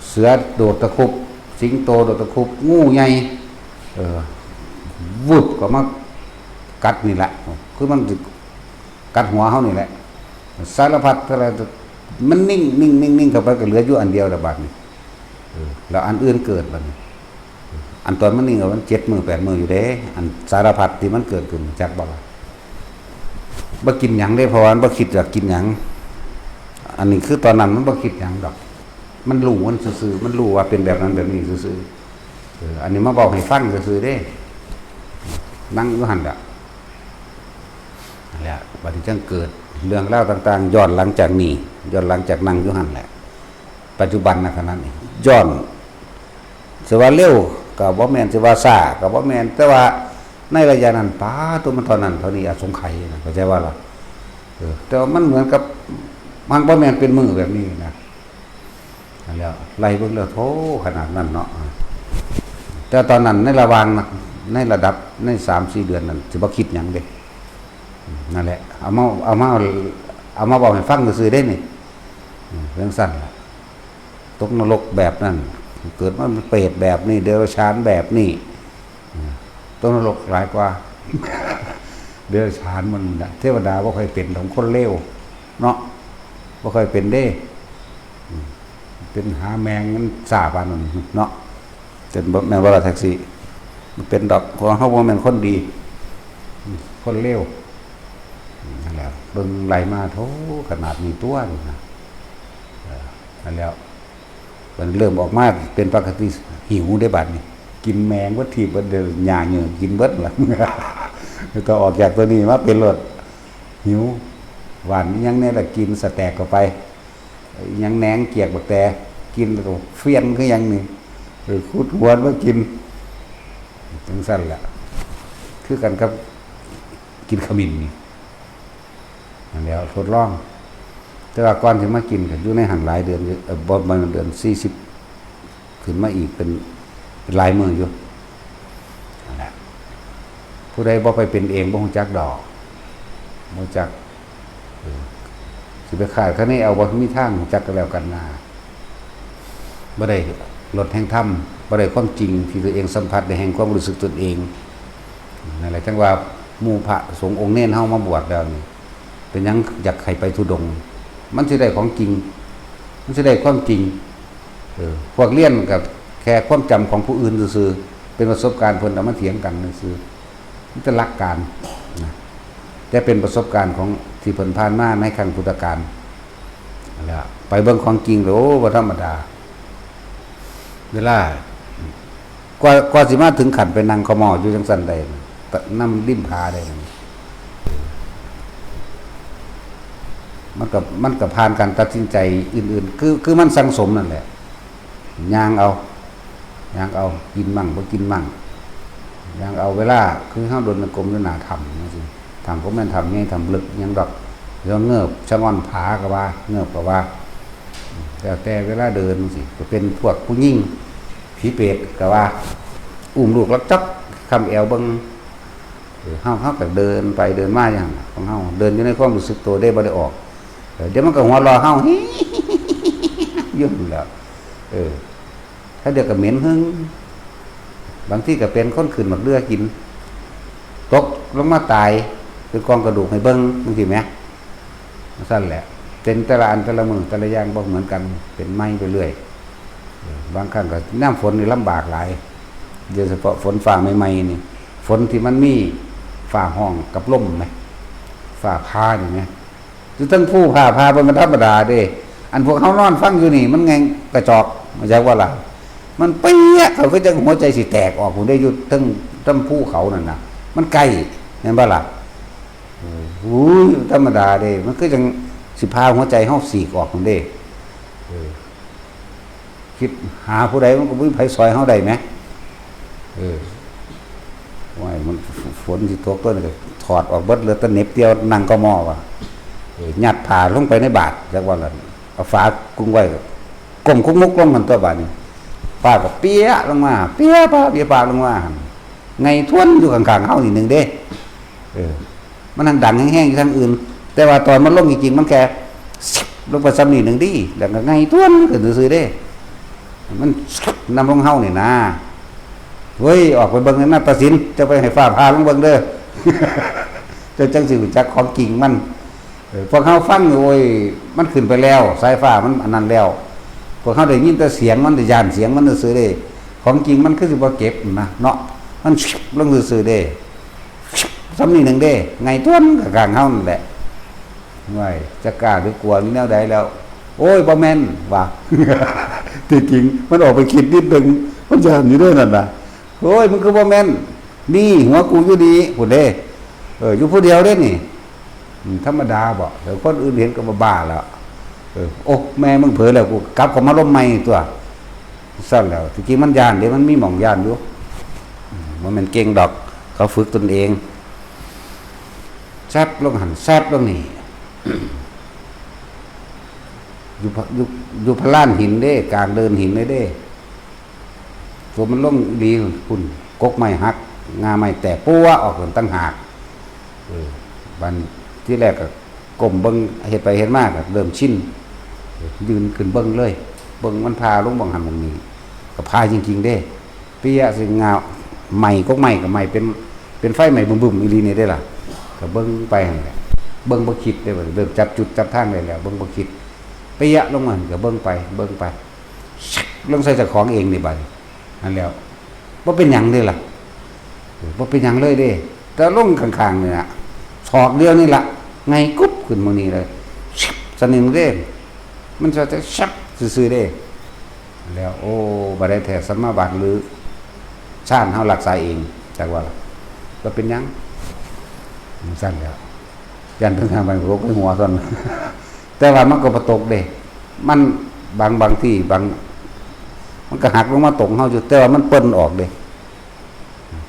เสือโดดตะคุบ สิงโตโดดตะคุบ งูใหญ่ เออ วืบก็มากัดนี่แหละ คือมันสิกัดหัวเฮานี่แหละ สารพัดเท่าไร มันนิ่ง นิ่ง นิ่ง นิ่งเข้าไป ก็เหลืออยู่อันเดียวละบาดนี้ เออ แล้วอันอื่นเกิดบาดนี้ อันตอนมันนิ่งอะ มันเจ็ดมื้อแปดมื้ออยู่เด้ อันสารพัดที่มันเกิดขึ้น จักบ่ล่ะ บ่กินหยังเด้ เพราะว่ามันบ่คิดอยากกินหยัง อันนี้คือตอนนั้นมันบ่คิดหยังดอก มันรู้มันซื่อๆ มันรู้ว่าเป็นแบบนั้นแบบนี้ซื่อๆ เออ อันนี้มาเว้าให้ฟังซื่อๆ เด้ นั่งอยู่หั่นล่ะ นั่นแหละ บัดนี้จั่งเกิดเรื่องราวต่างๆ ย้อนหลังจากนี้ ย้อนหลังจากนั่งอยู่หั่นแหละ ปัจจุบันนะขณะนี้ ย้อน สิว่าเร็วก็บ่แม่น สิว่าช้าก็บ่แม่น แต่ว่าในระยะนั้น ป๊าด ตัวมันเท่านั้นเท่านี้ อสงไขยนะ เข้าใจว่าล่ะ เออ แต่ว่ามันเหมือนกับ มันบ่แม่นเป็นมื้อแบบนี้นะ นั่นแหละ ไล่เบิ่งแล้ว โธ่ ขนาดนั้นเนาะ แต่ตอนนั้นในระหว่างนะ ในระดับ ในสามสี่เดือนนั้น สิบ่คิดหยังเด้ นั่นแหละ เอามา เอามา เอามาเว้าให้ฟังซื่อๆ เด้นี่ อืม จั่งซั้นล่ะ ตกนรกแบบนั้น เกิดมาเป็นเปรตแบบนี้ เดรัจฉานแบบนี้ อืม ตกนรกหลายกว่า เดรัจฉานมันน่ะ เทวดาบ่ค่อยเป็นของคนเลว เนาะ บ่ค่อยเป็นเด้ อืม เป็นหาแมงมันซ่าปานนั้นเนาะ เป็นบ่ แม่นบ่ล่ะแท็กซี่ มันเป็นดอก เพราะเฮาบ่แม่นคนดี อืม คนเลว อืม นั่น เบิ่งไล่มาโถขนาดนี้ตัวนี่นะ เออ นั่นแล้ว มันเริ่มออกมาเป็นปกติ หิวได้บัดนี้ กินแมงวัตถีบเบิดเดือนหญ้าเหยื่อกินเบิดละ ต้องออกจากตัวนี้มาเป็นรถ หิว หวานยังเนี่ยละกินสแต็กเข้าไป ยังแหนงเกียกบักแต กินแล้วก็เฟี้ยนคือหยังนี่ เออ ขุดหวนมากิน จังซั่นแหละ คือกันกับกินขมิ้นนี่ นั่นแหล้วทดลอง แต่ว่าก่อนสิมากินก็อยู่ในหั่นหลายเดือนอยู่ เอ่อ บ่ บ่ เดือนสี่สิบ ขึ้นมาอีกเป็น เป็นหลายมื้ออยู่ นั่นแหละ ผู้ใดบ่ไปเป็นเองบ่ฮู้จักดอก บ่ฮู้จัก เออ สิไปคาดคะเนเอา บ่มีทางฮู้จักกันแล้วกันนา บ่ได้รสแห่งธรรม บ่ได้ความจริงที่ตัวเองสัมผัสได้แห่งความรู้สึกตนเอง นั่นแหละจั่งว่าหมู่พระสงฆ์องค์เณรเฮามาบวชแล้วนี่ เป็นหยังอยากให้ไปธุดงค์ มันสิได้ของจริง มันสิได้ความจริง เออ พวกเรียนก็แค่ความจำของผู้อื่นซื่อๆ เป็นประสบการณ์เพิ่นเอามาเถียงกันซื่อๆ มีแต่หลักการนะ แต่เป็นประสบการณ์ของที่เพิ่นผ่านมาในครั้งพุทธกาล นั่นแหละ ไปเบิ่งของจริงแล้ว โอ้ บ่ธรรมดา เวลา กว่า กว่าสิมาถึงขั้นไปนั่งขมออยู่จังซั่นได้นะ นำริมผาได้นะ มันก็ มันก็ผ่านการตัดสินใจอื่นๆ คือ คือมันสั่งสมนั่นแหละ ย่างเอา ย่างเอา กินมั่ง บ่กินมั่ง ย่างเอาเวลา คือเฮาเดินจงกรมอยู่หน้าถ้ำจังซี้ ถ้ำก็แม่นถ้ำใหญ่ ถ้ำลึกหยังดอก แล้วเงิบชะง่อนผาก็ว่า เงิบก็ว่า แล้วแต่เวลาเดินจังซี้ ก็เป็นพวกผู้หญิง ผีเปรตก็ว่า อุ้มลูกลักจับ คำแอวเบิ่ง เออ เฮา เฮาก็เดินไปเดินมาอย่างนั้นของเฮา เดินอยู่ในความรู้สึกตัวเด้ บ่ได้ออก เออ เดี๋ยวมันก็หัวเราะเฮา อยู่นั่นแหล้ว เออ ถ้าเดี๋ยวก็เหม็นหึ่ง บางทีก็เป็นคนขึ้นหมากเรือกิน ตกลงมาตาย เป็นกองกระดูกให้เบิ่งจังซี้แหม ซั่นแหละ เป็นแต่ละอันแต่ละมื้อแต่ละอย่างบ่เหมือนกัน เป็นใหม่ไปเรื่อย เออ บางครั้งก็ยามฝนนี่ลำบากหลาย โดยเฉพาะฝนฟ้าใหม่ๆนี่ ฝนที่มันมีฟ้าฮ้องกับลมแหม ฟ้าผ่านี่แหม อยู่เทิงภูฟ้าผ่าบ่แม่นธรรมดาเด้ อันพวกเฮานอนฟังอยู่นี่มันแง่งกระจอก เข้าใจบ่ล่ะ มันเปี้ยะ เขาคือจั่งหัวใจสิแตกออกพู้นเด้ อยู่เทิงถ้ำภูเขานั่นน่ะ มันใกล้ แม่นบ่ล่ะ เออ อุ้ย ธรรมดาเด้ มันคือจั่งสิผ่าหัวใจเฮาฉีกออกพู้นเด้ เออ คิดหาผู้ใดมันก็บ่มีไผซ่อยเฮาได้แหม เออ โอ้ย มันฝนสิตกตัวนี้ก็ถอดออกเบิด เหลือแต่เหน็บเดียว นั่งขมอว่ะ เออ ยัดผ้าลงไปในบาตร จักว่าล่ะ เอาฝากุ่งไว้ ก้มคุกงุกลงหั่นตัวบาดนี้ ฟ้าก็เปี้ยะลงมา เปี้ยะปะเปี้ยะปะลงมาหั่น ไงท้วนอยู่ข้างๆเฮานิดนึงเด้ เออ มันดังแฮงๆอยู่ทางอื่น แต่ว่าตอนมันลงจริงๆ มันแค่ ลงไปส่ำนี้หนึ่งเด้ แล้วก็ไงท้วนขึ้นซื่อๆเด้ มันนำลงเฮานี่นะ เฮ้ย ออกไปเบิ่งในนาฏศิลป์ จะไปให้ฟ้าผ่าลงเบิ่งเด้อ เจ้าจั่งสิรู้จักของจริงมัน เออ พวกเฮาฟังอยู่ โอ้ย มันขึ้นไปแล้ว สายฟ้ามันอันนั้นแล้ว พวกเฮาได้ยินแต่เสียงมัน ได้ย่านเสียงมันซื่อๆเด้ ของจริงมันคือสิบ่เจ็บนะเนาะ มันลงซื่อๆเด้ ส่ำนี้หนึ่งเด้ ไงท้วนข้างๆเฮานั่นแหละ ว้าย จะกล้าหรือกลัว มีแนวใดแล้ว โอ้ย บ่แม่น ว่า ที่จริงมันออกไปคิดนิดนึง มันย่านอยู่เด้นั่นน่ะ โอ้ย มันคือบ่แม่น นี่หัวกูอยู่นี่พู้นเด้ เออ อยู่ผู้เดียวเด้นี่ อืม ธรรมดาบ่ เออ คนอื่นเห็นก็บ้าๆแล้ว เออ โอ้ แม่มึงเผลอแล้ว กูกลับเข้ามาลมใหม่ตัว ซั่นแล้ว ที่จริงมันย่านเด้ มันมีหม่องย่านอยู่ อืม บ่แม่นเก่งดอก เขาฝึกตนเอง แซบลงหั่น แซบลงนี่ อยู่พะ อยู่ อยู่พะลานหินเด้ กลางเดินหินเลยเด้ ตัวมันลงอีหลีพุ้น กกไม้หัก ง่าไม้แตก ปัวออกต่างหาก เออ บัดที่แรกก็ก้มเบิ่ง เฮ็ดไปเฮ็ดมาก็เริ่มชิน เออ ยืนขึ้นเบิ่งเลย เบิ่งมันผ่าลงหม่องหั่นหม่องนี้ ก็ผ่าจริงๆเด้ เปี้ยะสิ ง่าไม้ กกไม้ก็ไหม้เป็น เป็นไฟไหม้บึ้มๆอีหลีนี่เด้ล่ะ ก็เบิ่งไปหั่นแหละ เบิ่งบ่คิดเด้ บัดนี้เริ่มจับจุดจับทางได้แล้ว เบิ่งบ่คิด เปี้ยะลงมาหั่นก็เบิ่งไป เบิ่งไป ลงใส่เจ้าของเองนี่บัดนี้ นั่นแล้ว บ่เป็นหยังเด้ล่ะ เออ บ่เป็นหยังเลยเด้ แต่ลงข้างๆนี่ล่ะ ศอกเดียวนี่ล่ะ ไงกุ๊บขึ้นมื้อนี้เลย ชิบ สนิมเด้ มันจะจะชับซื่อๆเด้ แล้ว โอ้ บ่ได้แท้สมาบัติหรือฌานเฮารักษาเอง จักว่าล่ะ ก็เป็นหยัง จั่งซั่นแหล้ว ย่านเพิ่นหาไปโรคไปหัวซั่น แต่ว่ามันก็บ่ตกเด้ มันบาง บางที่บาง มันก็หักลงมาตกเฮาอยู่ แต่ว่ามันเปิ้นออกเด้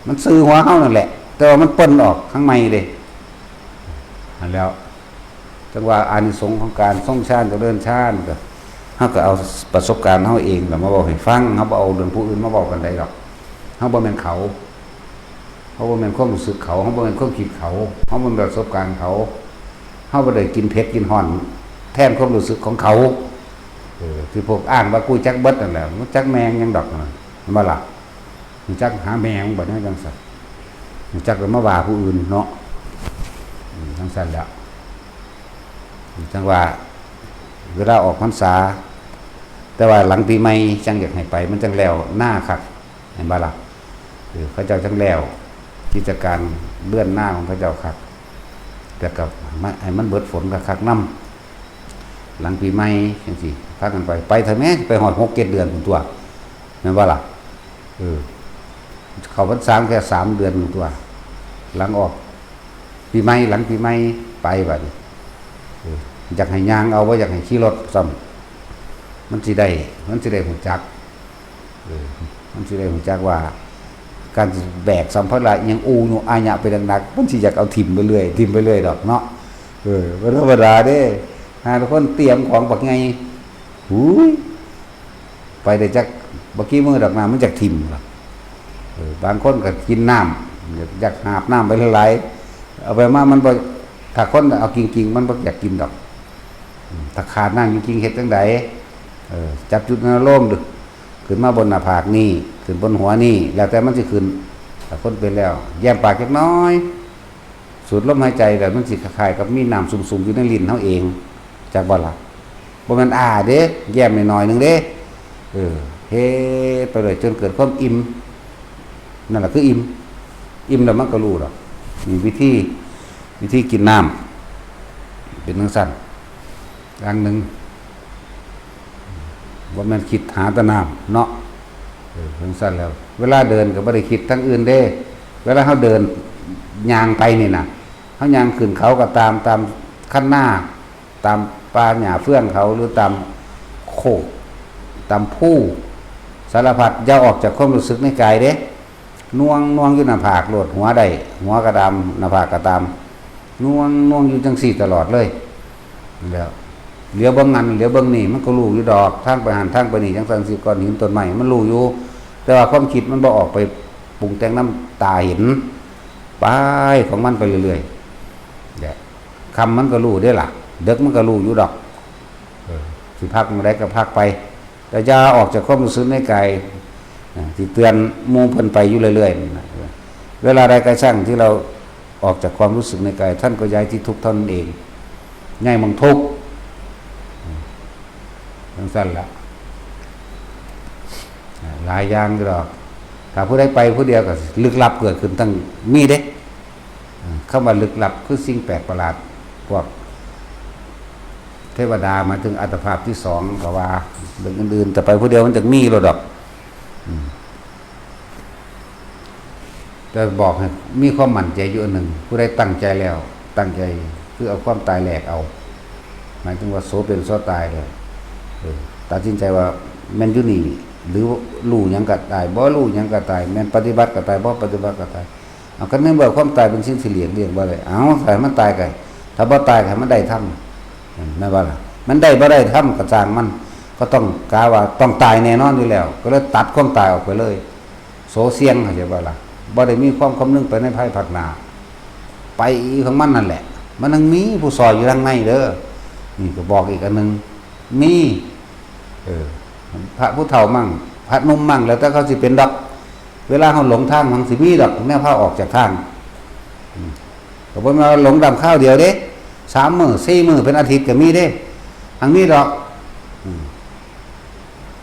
มันซื่อหัวเฮานั่นแหละ แต่ว่ามันเปิ้นออกข้างในเด้ อันแล้ว จั่งว่าอานิสงส์ของการทรงฌานเจริญฌานก็ เฮาก็เอาประสบการณ์เฮาเองล่ะมาเว้าให้ฟัง เฮาบ่เอาเรื่องผู้อื่นมาเว้าปานใดดอก เฮาบ่แม่นเขา เฮาบ่แม่นความรู้สึกเขา เฮาบ่แม่นความคิดเขา เฮาบ่แม่นประสบการณ์เขา เฮาบ่ได้กินเผ็ดกินฮ้อนแทนความรู้สึกของเขา เออ ที่พวกอ้างว่ากูจักเบิดนั่นแหละ มันจักแม่งหยังดอกนั่น เห็นบ่ล่ะ มันจักหาแม่งบ่เนี่ยจั่งซั่น มันจักก็มาว่าผู้อื่นเนาะ อืม จั่งซั่นแหละ จั่งว่า เวลาออกพรรษา แต่ว่าหลังปีใหม่จั่งอยากให้ไป มันจั่งแล้วนาคัก เห็นบ่ล่ะ เออ เขาเจ้าจั่งแล้ว กิจการเรือนนาของเขาเจ้าคัก แต่ก็มาให้มันเบิดฝนคักๆนำ หลังปีใหม่จั่งซี้ พากันไป ไปเถอะแม่ ไปฮอดหกเจ็ดเดือนพู้นตั๊ว แม่นบ่ล่ะ เออ เข้าพรรษาแค่สามเดือนพู้นตั๊ว หลังออกปีใหม่ หลังปีใหม่ไปบัดนี้ เออ อยากให้ย่างเอา บ่อยากให้ขี่รถซ้ำ มันสิได้ มันสิได้ฮู้จัก เออ มันสิได้ฮู้จักว่า การสิแบกสัมภาระอิหยังอูอยู่อาญะไปหนักๆ มันสิอยากเอาถิ่มไปเรื่อย ถิ่มไปเรื่อยดอกเนาะ เออ บ่ธรรมดาเด้ หาทุกคนเตรียมของบักใหญ่ หูย ไปได้จักบ่กี่มื้อดอก น้ำมันจักถิ่มล่ะ เออ บางคนก็กินน้ำ อยากหาบน้ำไปหลายๆ เอาไปมามันบ่ ถ้าคนเอาจริงๆ มันบ่อยากกินดอก อืม ถ้าขาดน้ำจริงๆ เฮ็ดจั่งใด เออ จับจุดอนุโลมดู ขึ้นมาบนหน้าผากนี่ ขึ้นบนหัวนี่ แล้วแต่มันสิขึ้น ถ้าคนเป็นแล้ว แย้มปากจักหน่อย สูดลมหายใจแล้วมันสิคล้ายๆกับมีน้ำซุ่มๆอยู่ในลิ้นเฮาเอง จักบ่ล่ะ บ่แม่นอ้าเด้ แย้มน้อยๆหนึ่งเด้ เออ เฮ็ดไปเลยจนเกิดความอิ่ม นั่นแหละคืออิ่ม อิ่มแล้วมันก็รู้ดอก นี่วิธี วิธีกินน้ำ เป็นจั่งซั่น อย่างหนึ่ง บ่แม่นคิดหาแต่น้ำเนาะ เออ จั่งซั่นแล้ว เวลาเดินก็บ่ได้คิดทางอื่นเด้ เวลาเฮาเดินย่างไปนี่นะ เฮาย่างขึ้นเขาก็ตาม ตามคันนา ตามป่าหญ้าเฟื่องเขา หรือตามโคก ตามภู สารพัด อย่าออกจากความรู้สึกในกายเด้ หน่วง หน่วงอยู่หน้าผากโลด หัวได้ หัวก็ตาม หน้าผากก็ตาม หน่วง หน่วงอยู่จั่งซี้ตลอดเลย แล้ว เหลียวเบิ่งนั่น เหลียวเบิ่งนี่ มันก็รู้อยู่ดอก ทางไปหั่น ทางไปนี่ จั่งซั่นสิ ก้อนหิน ต้นไม้ มันรู้อยู่ แต่ว่าความคิดมันบ่ออกไปปรุงแต่งนำตาเห็น ไปของมันไปเรื่อยๆ แหละ ค่ำมันก็รู้เด้ล่ะ ดึกมันก็รู้อยู่ดอก เออ สิพักมื้อใดก็พักไป แต่อย่าออกจากความรู้สึกในกาย อ่า ที่เตือนหมู่เพิ่นไปอยู่เรื่อยๆนั่นน่ะ เวลาใดก็ช่างที่เราออกจากความรู้สึกในกาย ท่านก็ย้ายที่ทุกข์เท่านั้นเอง ย้ายหม่องทุกข์ อืม จั่งซั่นละ อ่า หลายอย่างอยู่ดอก ถ้าผู้ใดไปผู้เดียวก็ลึกลับเกิดขึ้นตั้งมีเด้ อ่า คำว่าลึกลับคือสิ่งแปลกประหลาด พวกเทวดาหมายถึงอัตภาพที่สองก็ว่า เรื่องอื่นๆ แต่ไปผู้เดียวมันจักมีโลดดอก อืม แต่บอกให้มีความมั่นใจอยู่อันหนึ่ง ผู้ใดตั้งใจแล้ว ตั้งใจคือเอาความตายแลกเอา หมายถึงว่าโสเป็นโสตายเลย เออ ตัดสินใจว่าแม่นอยู่นี่ หรือรู้หยังก็ตาย บ่รู้หยังก็ตาย แม่นปฏิบัติก็ตาย บ่ปฏิบัติก็ตาย เอา ก็ในเมื่อความตายเป็นสิ่งที่หลีกเลี่ยงบ่ได้ เอา ถ้าให้มันตายก็ ถ้าบ่ตายก็ให้มันได้ธรรม แม่นบ่ล่ะ มันได้บ่ได้ธรรมก็ช่างมัน ก็ต้องกะว่าต้องตายแน่นอนอยู่แล้ว ก็เลยตัดความตายออกไปเลย โสเสี่ยง เข้าใจบ่ล่ะ บ่ได้มีความคำนึงไปในภายภาคหน้า ไปของมันนั่นแหละ มันยังมีผู้ซอยอยู่ทางในเด้อ นี่ก็บอกอีกอันหนึ่ง มี เออ พระผู้เฒ่ามั่ง พระหนุ่มมั่ง แล้วแต่เขาสิเป็นดอก เวลาเขาหลงทางมันสิมีดอก แนวพาออกจากทาง อืม ก็บ่แม่นว่าหลงดำคราวเดียวเด้ สามมื้อ สี่มื้อ เป็นอาทิตย์ก็มีเด้ หังมีดอก อืม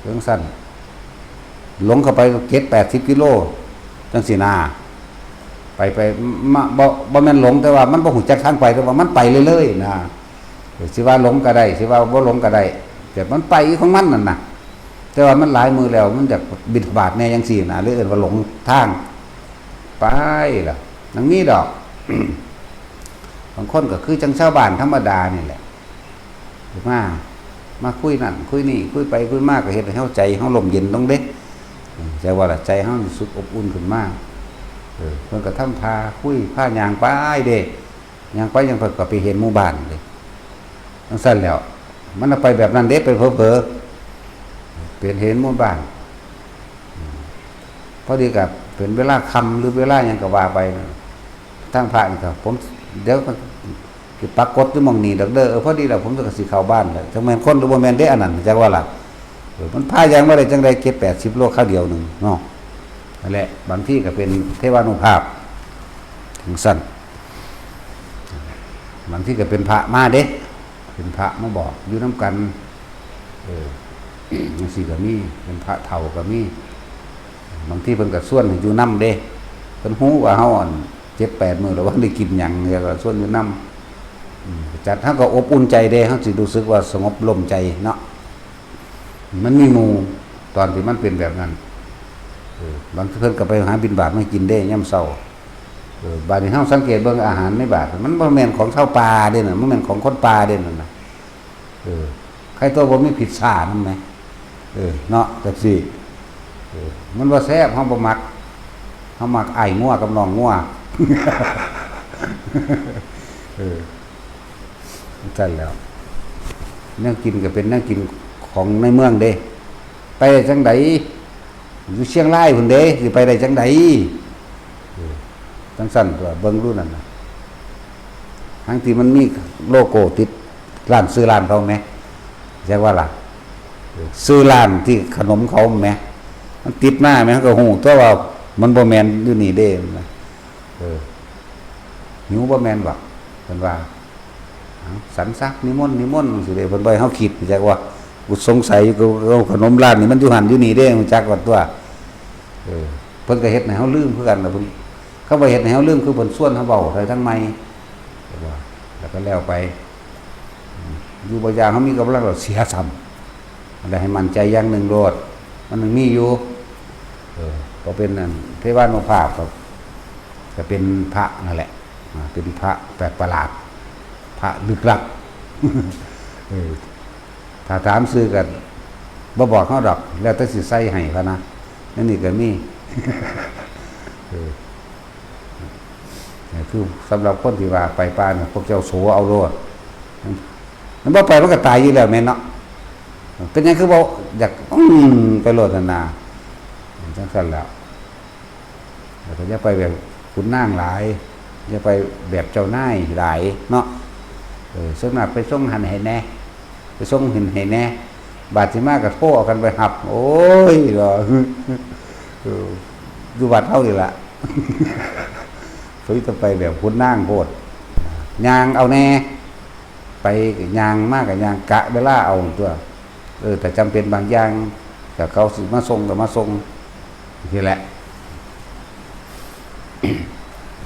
จั่งซั่น หลงเข้าไปก็เจ็ดแปดสิบกิโล จั่งซี้นา ไปไปมาบ่บ่แม่นหลง แต่ว่ามันบ่ฮู้จักทางไป แต่ว่ามันไปเรื่อยๆนะ เออ สิว่าหลงก็ได้ สิว่าบ่หลงก็ได้ แต่มันไปของมันนั่นน่ะ แต่ว่ามันหลายมื้อแล้ว มันอยากบิณฑบาตแหน่จั่งซี้นะ เลยเอิ้นว่าหลงทาง ไปล่ะ มันมีดอก บางคนก็คือจั่งชาวบ้านธรรมดานี่แหละ มา มาคุยนั่นคุยนี่ คุยไปคุยมาก็เฮ็ดให้เฮาใจเฮาร่มเย็นลงเด้ เออ ใจว่าล่ะ ใจเฮารู้สึกอบอุ่นขึ้นมา เออ เพิ่นก็ทำพาคุย พาย่างไปเด้ ย่างไปย่างไปก็ไปเห็นหมู่บ้านเด้ จั่งซั้นแหล้ว มันเอาไปแบบนั้นเด้ ไปเผลอๆ เป็นเห็นหมู่บ้าน อืม พอดีก็เป็นเวลาค่ำหรือเวลาหยังก็ว่าไปนะ ทางพระนี่ก็ ผม เดี๋ยวก็สิปรากฏอยู่หม่องนี้ดอกเด้อ เออ พอดีแล้ว ผมก็สิเข้าบ้านแล้ว จักแม่นคนหรือบ่แม่นเด้ อันนั้น จักว่าล่ะ เออ มันพาย่างมาได้จั่งใด เจ็ดแปดสิบโลคราวเดียวหนึ่งเนาะ นั่นแหละ บางทีก็เป็นเทวานุภาพจั่งซั้น บางทีก็เป็นพระมาเด้ เป็นพระมาบอกอยู่นำกัน เออ จั่งซี้ก็มี เป็นพระเฒ่าก็มี บางทีเพิ่นก็ชวนให้อยู่นำเด้ เพิ่นฮู้ว่าเฮา อัน เจ็ดแปดมื้อแล้วบ่ได้กินหยัง แล้วก็ชวนอยู่นำ อืม จัด เฮาก็อบอุ่นใจเด้ เฮาสิรู้สึกว่าสงบร่มใจเนาะ มันมีหมู่ ตอนที่มันเป็นแบบนั้น เออ บางทีเพิ่นก็ไปหาบิณฑบาตมากินเด้ ยามเช้า เออ บาดนี้เฮาสังเกตเบิ่งอาหารในบาตร มันบ่แม่นของชาวป่าเด้นั่น มันแม่นของคนป่าเด้นั่นน่ะ เออ ใครตัวบ่มีพิซซ่านำแหม เออ เนาะ จั่งซี้ เออ มันบ่แซ่บ เฮาบ่มัก เฮามักอ้ายงัวกับน้องงัว เออ จั่งซั้นแหล้ว แนวกินก็เป็นแนวกินของในเมืองเด้ ไปได้จั่งใด อยู่เชียงรายพุ้นเด้ สิไปได้จั่งใด เออ จั่งซั้นตั๊ว เบิ่งดูนั่นน่ะ ทั้งที่มันมีโลโก้ติดร้าน ชื่อร้านเขาแหม จักว่าล่ะ เออ ชื่อร้านที่ขนมเขาแหม มันติดมาแหม เขาก็ฮู้ตั๊วว่ามันบ่แม่นอยู่นี่เด้ เออ หิวบ่แม่นบ่ เพิ่นว่า เอ้า สันซะ นิมนต์ นิมนต์ จั่งซี้เด้ เพิ่นบ่ให้เฮาคิด จักว่า กูสงสัยอยู่ กูเอาขนมร้านนี่มันอยู่หั่นอยู่นี่เด้ ฮู้จักว่าตั๊ว เออ เพิ่นก็เฮ็ดให้เฮาลืมคือกันล่ะ เพิ่น เขาบ่เฮ็ดให้เฮาลืม คือเพิ่นชวนเฮาเว้าได้ทั้งใหม่ จักว่า แล้วก็แล้วไป อืม อยู่บ่อย่างเฮามีกำลัง เราเสียซ้ำ อันใดให้มั่นใจอย่างหนึ่งโลด มันยังมีอยู่ เออ ก็เป็นอันเทวานุภาพก็ ก็เป็นพระนั่นแหละ อ่า เป็นพระแปลกประหลาด พระลึกลับ เออ ถ้าถามชื่อกัน บ่บอกเฮาดอก แล้วแต่สิใส่ให้พะนะ นั่นนี่ก็มี เออ นี่คือสำหรับคนที่ว่าไปป่าเนี่ย พวกเจ้าโสเอาโลด มันบ่ไปมันก็ตายอยู่แล้วแม่นเนาะ เป็นหยังคือบ่อยาก อืม ไปโลดหั่นน่ะ จั่งซั้นแหล้ว แล้วก็อย่าไปแบบขุนนางหลาย อย่าไปแบบเจ้านายหลายเนาะ เออ ส่วนมากไปส่งหั่นให้แหน่ ไปส่งหั่นให้แหน่ บาดสิมาก็โทรเอากันไปรับ โอ้ย เนาะ เออ อยู่วัดเฮานี่ล่ะ เพิ่นจะไปแบบขุนนางโพด ย่างเอาแหน่ ไปก็ย่าง มาก็ย่าง กะเวลาเอาตั๊ว เออ ถ้าจำเป็นบางอย่าง ถ้าเขาสิมาส่งก็มาส่ง นี่แหละ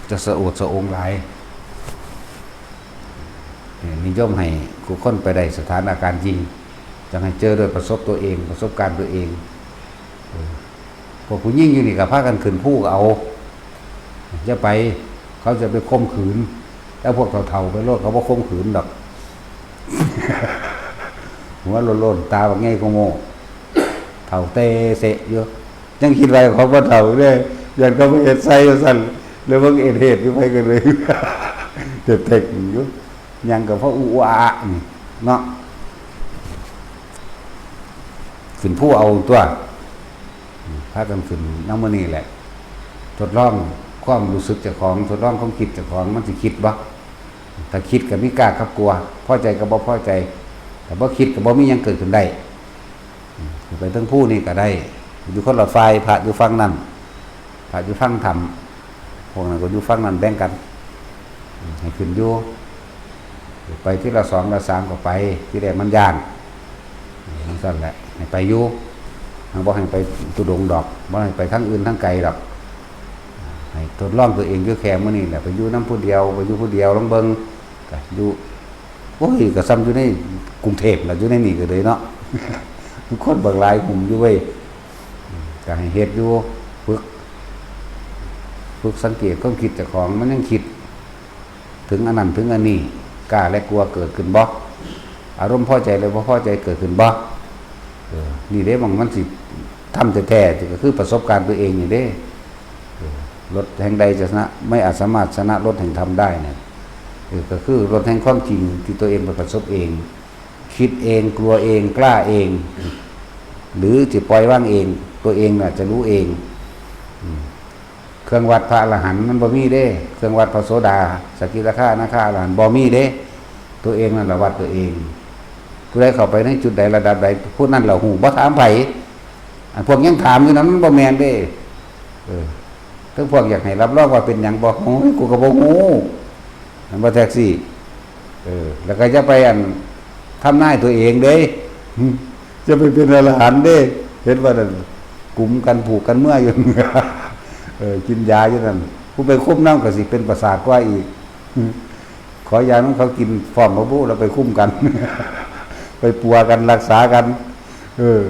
จะสะโอดสะองหลาย เนี่ย นิยมให้ทุกคนไปได้สถานการณ์จริง จั่งให้เจอด้วยประสบตัวเอง ประสบการณ์ตัวเอง เออ พวกผู้หญิงอยู่นี่ก็พากันขึ้นภูก็เอา อย่าไป เขาจะไปข่มขืน แต่พวกเฒ่าๆไปโลด เขาบ่ข่มขืนดอก หัวโล้นๆ ตาบักไงโกโม เฒ่าเตเสะอยู่ ยังคิดว่าของบ่เฒ่าเด้ ย่านเขาไปเฮ็ดใส่ว่าซั่น แล้วเบิ่งเอดเหตุอยู่ ไผก็เลย เต็กๆอยู่ ย่างกับพระอุอาอะนี่เนาะ ขึ้นภูเอาตั๊ว พากันขึ้นนำมื้อนี้แหละ ทดลองความรู้สึกเจ้าของ ทดลองความคิดเจ้าของ มันสิคิดบ่ ถ้าคิดก็มีกล้ากับกลัว พอใจกับบ่พอใจ ถ้าบ่คิดก็บ่มีหยังเกิดขึ้นได้ อืม ไปเทิงภูนี่ก็ได้ อยู่คนละฝ่าย พระอยู่ฝั่งนั้น พระอยู่ฝั่งถ้ำ พวกนั้นก็อยู่ฝั่งนั้นแบ่งกัน อืม ให้ขึ้นอยู่ ไปทีละสองละสามก็ไป ทีแรกมันย้าน อืม จั่งซั้นแหละ ให้ไปอยู่ บ่ให้ไปธุดงค์ดอก บ่ให้ไปทางอื่นทางไกลดอก ให้ทดลองตัวเองอยู่แค่มื้อนี้แหละ ไปอยู่นำผู้เดียว ไปอยู่ผู้เดียวลองเบิ่ง ก็อยู่ โอ้ย ก็ส่ำอยู่ในกรุงเทพฯล่ะ อยู่ในนี่ก็เลยเนาะ คนบักหลายกลุ่มอยู่เว้ย ก็ให้เฮ็ดอยู่ ฝึก ฝึกสังเกตความคิดเจ้าของ มันยังคิดถึงอันนั้นถึงอันนี้ กล้าและกลัวเกิดขึ้นบ่ อารมณ์พอใจและบ่พอใจเกิดขึ้นบ่ เออ นี่เด้ มัน มันสิทำแท้ๆ ก็คือประสบการณ์ตัวเองนี่เด้ เออ รถแห่งใดจะชนะ ไม่อาจสามารถชนะรถแห่งธรรมได้เนี่ย เออ ก็คือรถแห่งความจริงที่ตัวเองไปประสบเอง คิดเอง กลัวเอง กล้าเอง หรือจะปล่อยวางเอง ตัวเองน่ะจะรู้เอง อืม เครื่องวัดพระอรหันต์มันบ่มีเด้ เครื่องวัดพระโสดา สกิทาคา อนาคา อรหันต์บ่มีเด้ ตัวเองนั่นแหละวัดตัวเอง ผู้ใดเข้าไปในจุดใดระดับใด ผู้นั้นแหละฮู้ บ่ถามไผ อันพวกยังถามอยู่นั้นมันบ่แม่นเด้ เออ ทั้งพวกอยากให้รับรองว่าเป็นหยังบ่ โอ้ย กูก็บ่ฮู้ มันบ่แท็กซี่ เออ แล้วก็อย่าไปอันทำนายตัวเองเด้ จะไปเป็นอรหันต์เด้ เห็นว่านั่น กุมกันผูกกันเมื่ออยู่ เออ กินยาอยู่นั่น ผู้ไปคุมนำก็สิเป็นประสาทกว่าอีก ขอยาของเขากินพร้อมบ่บุ แล้วไปคุมกัน ไปปัวกันรักษากัน เออ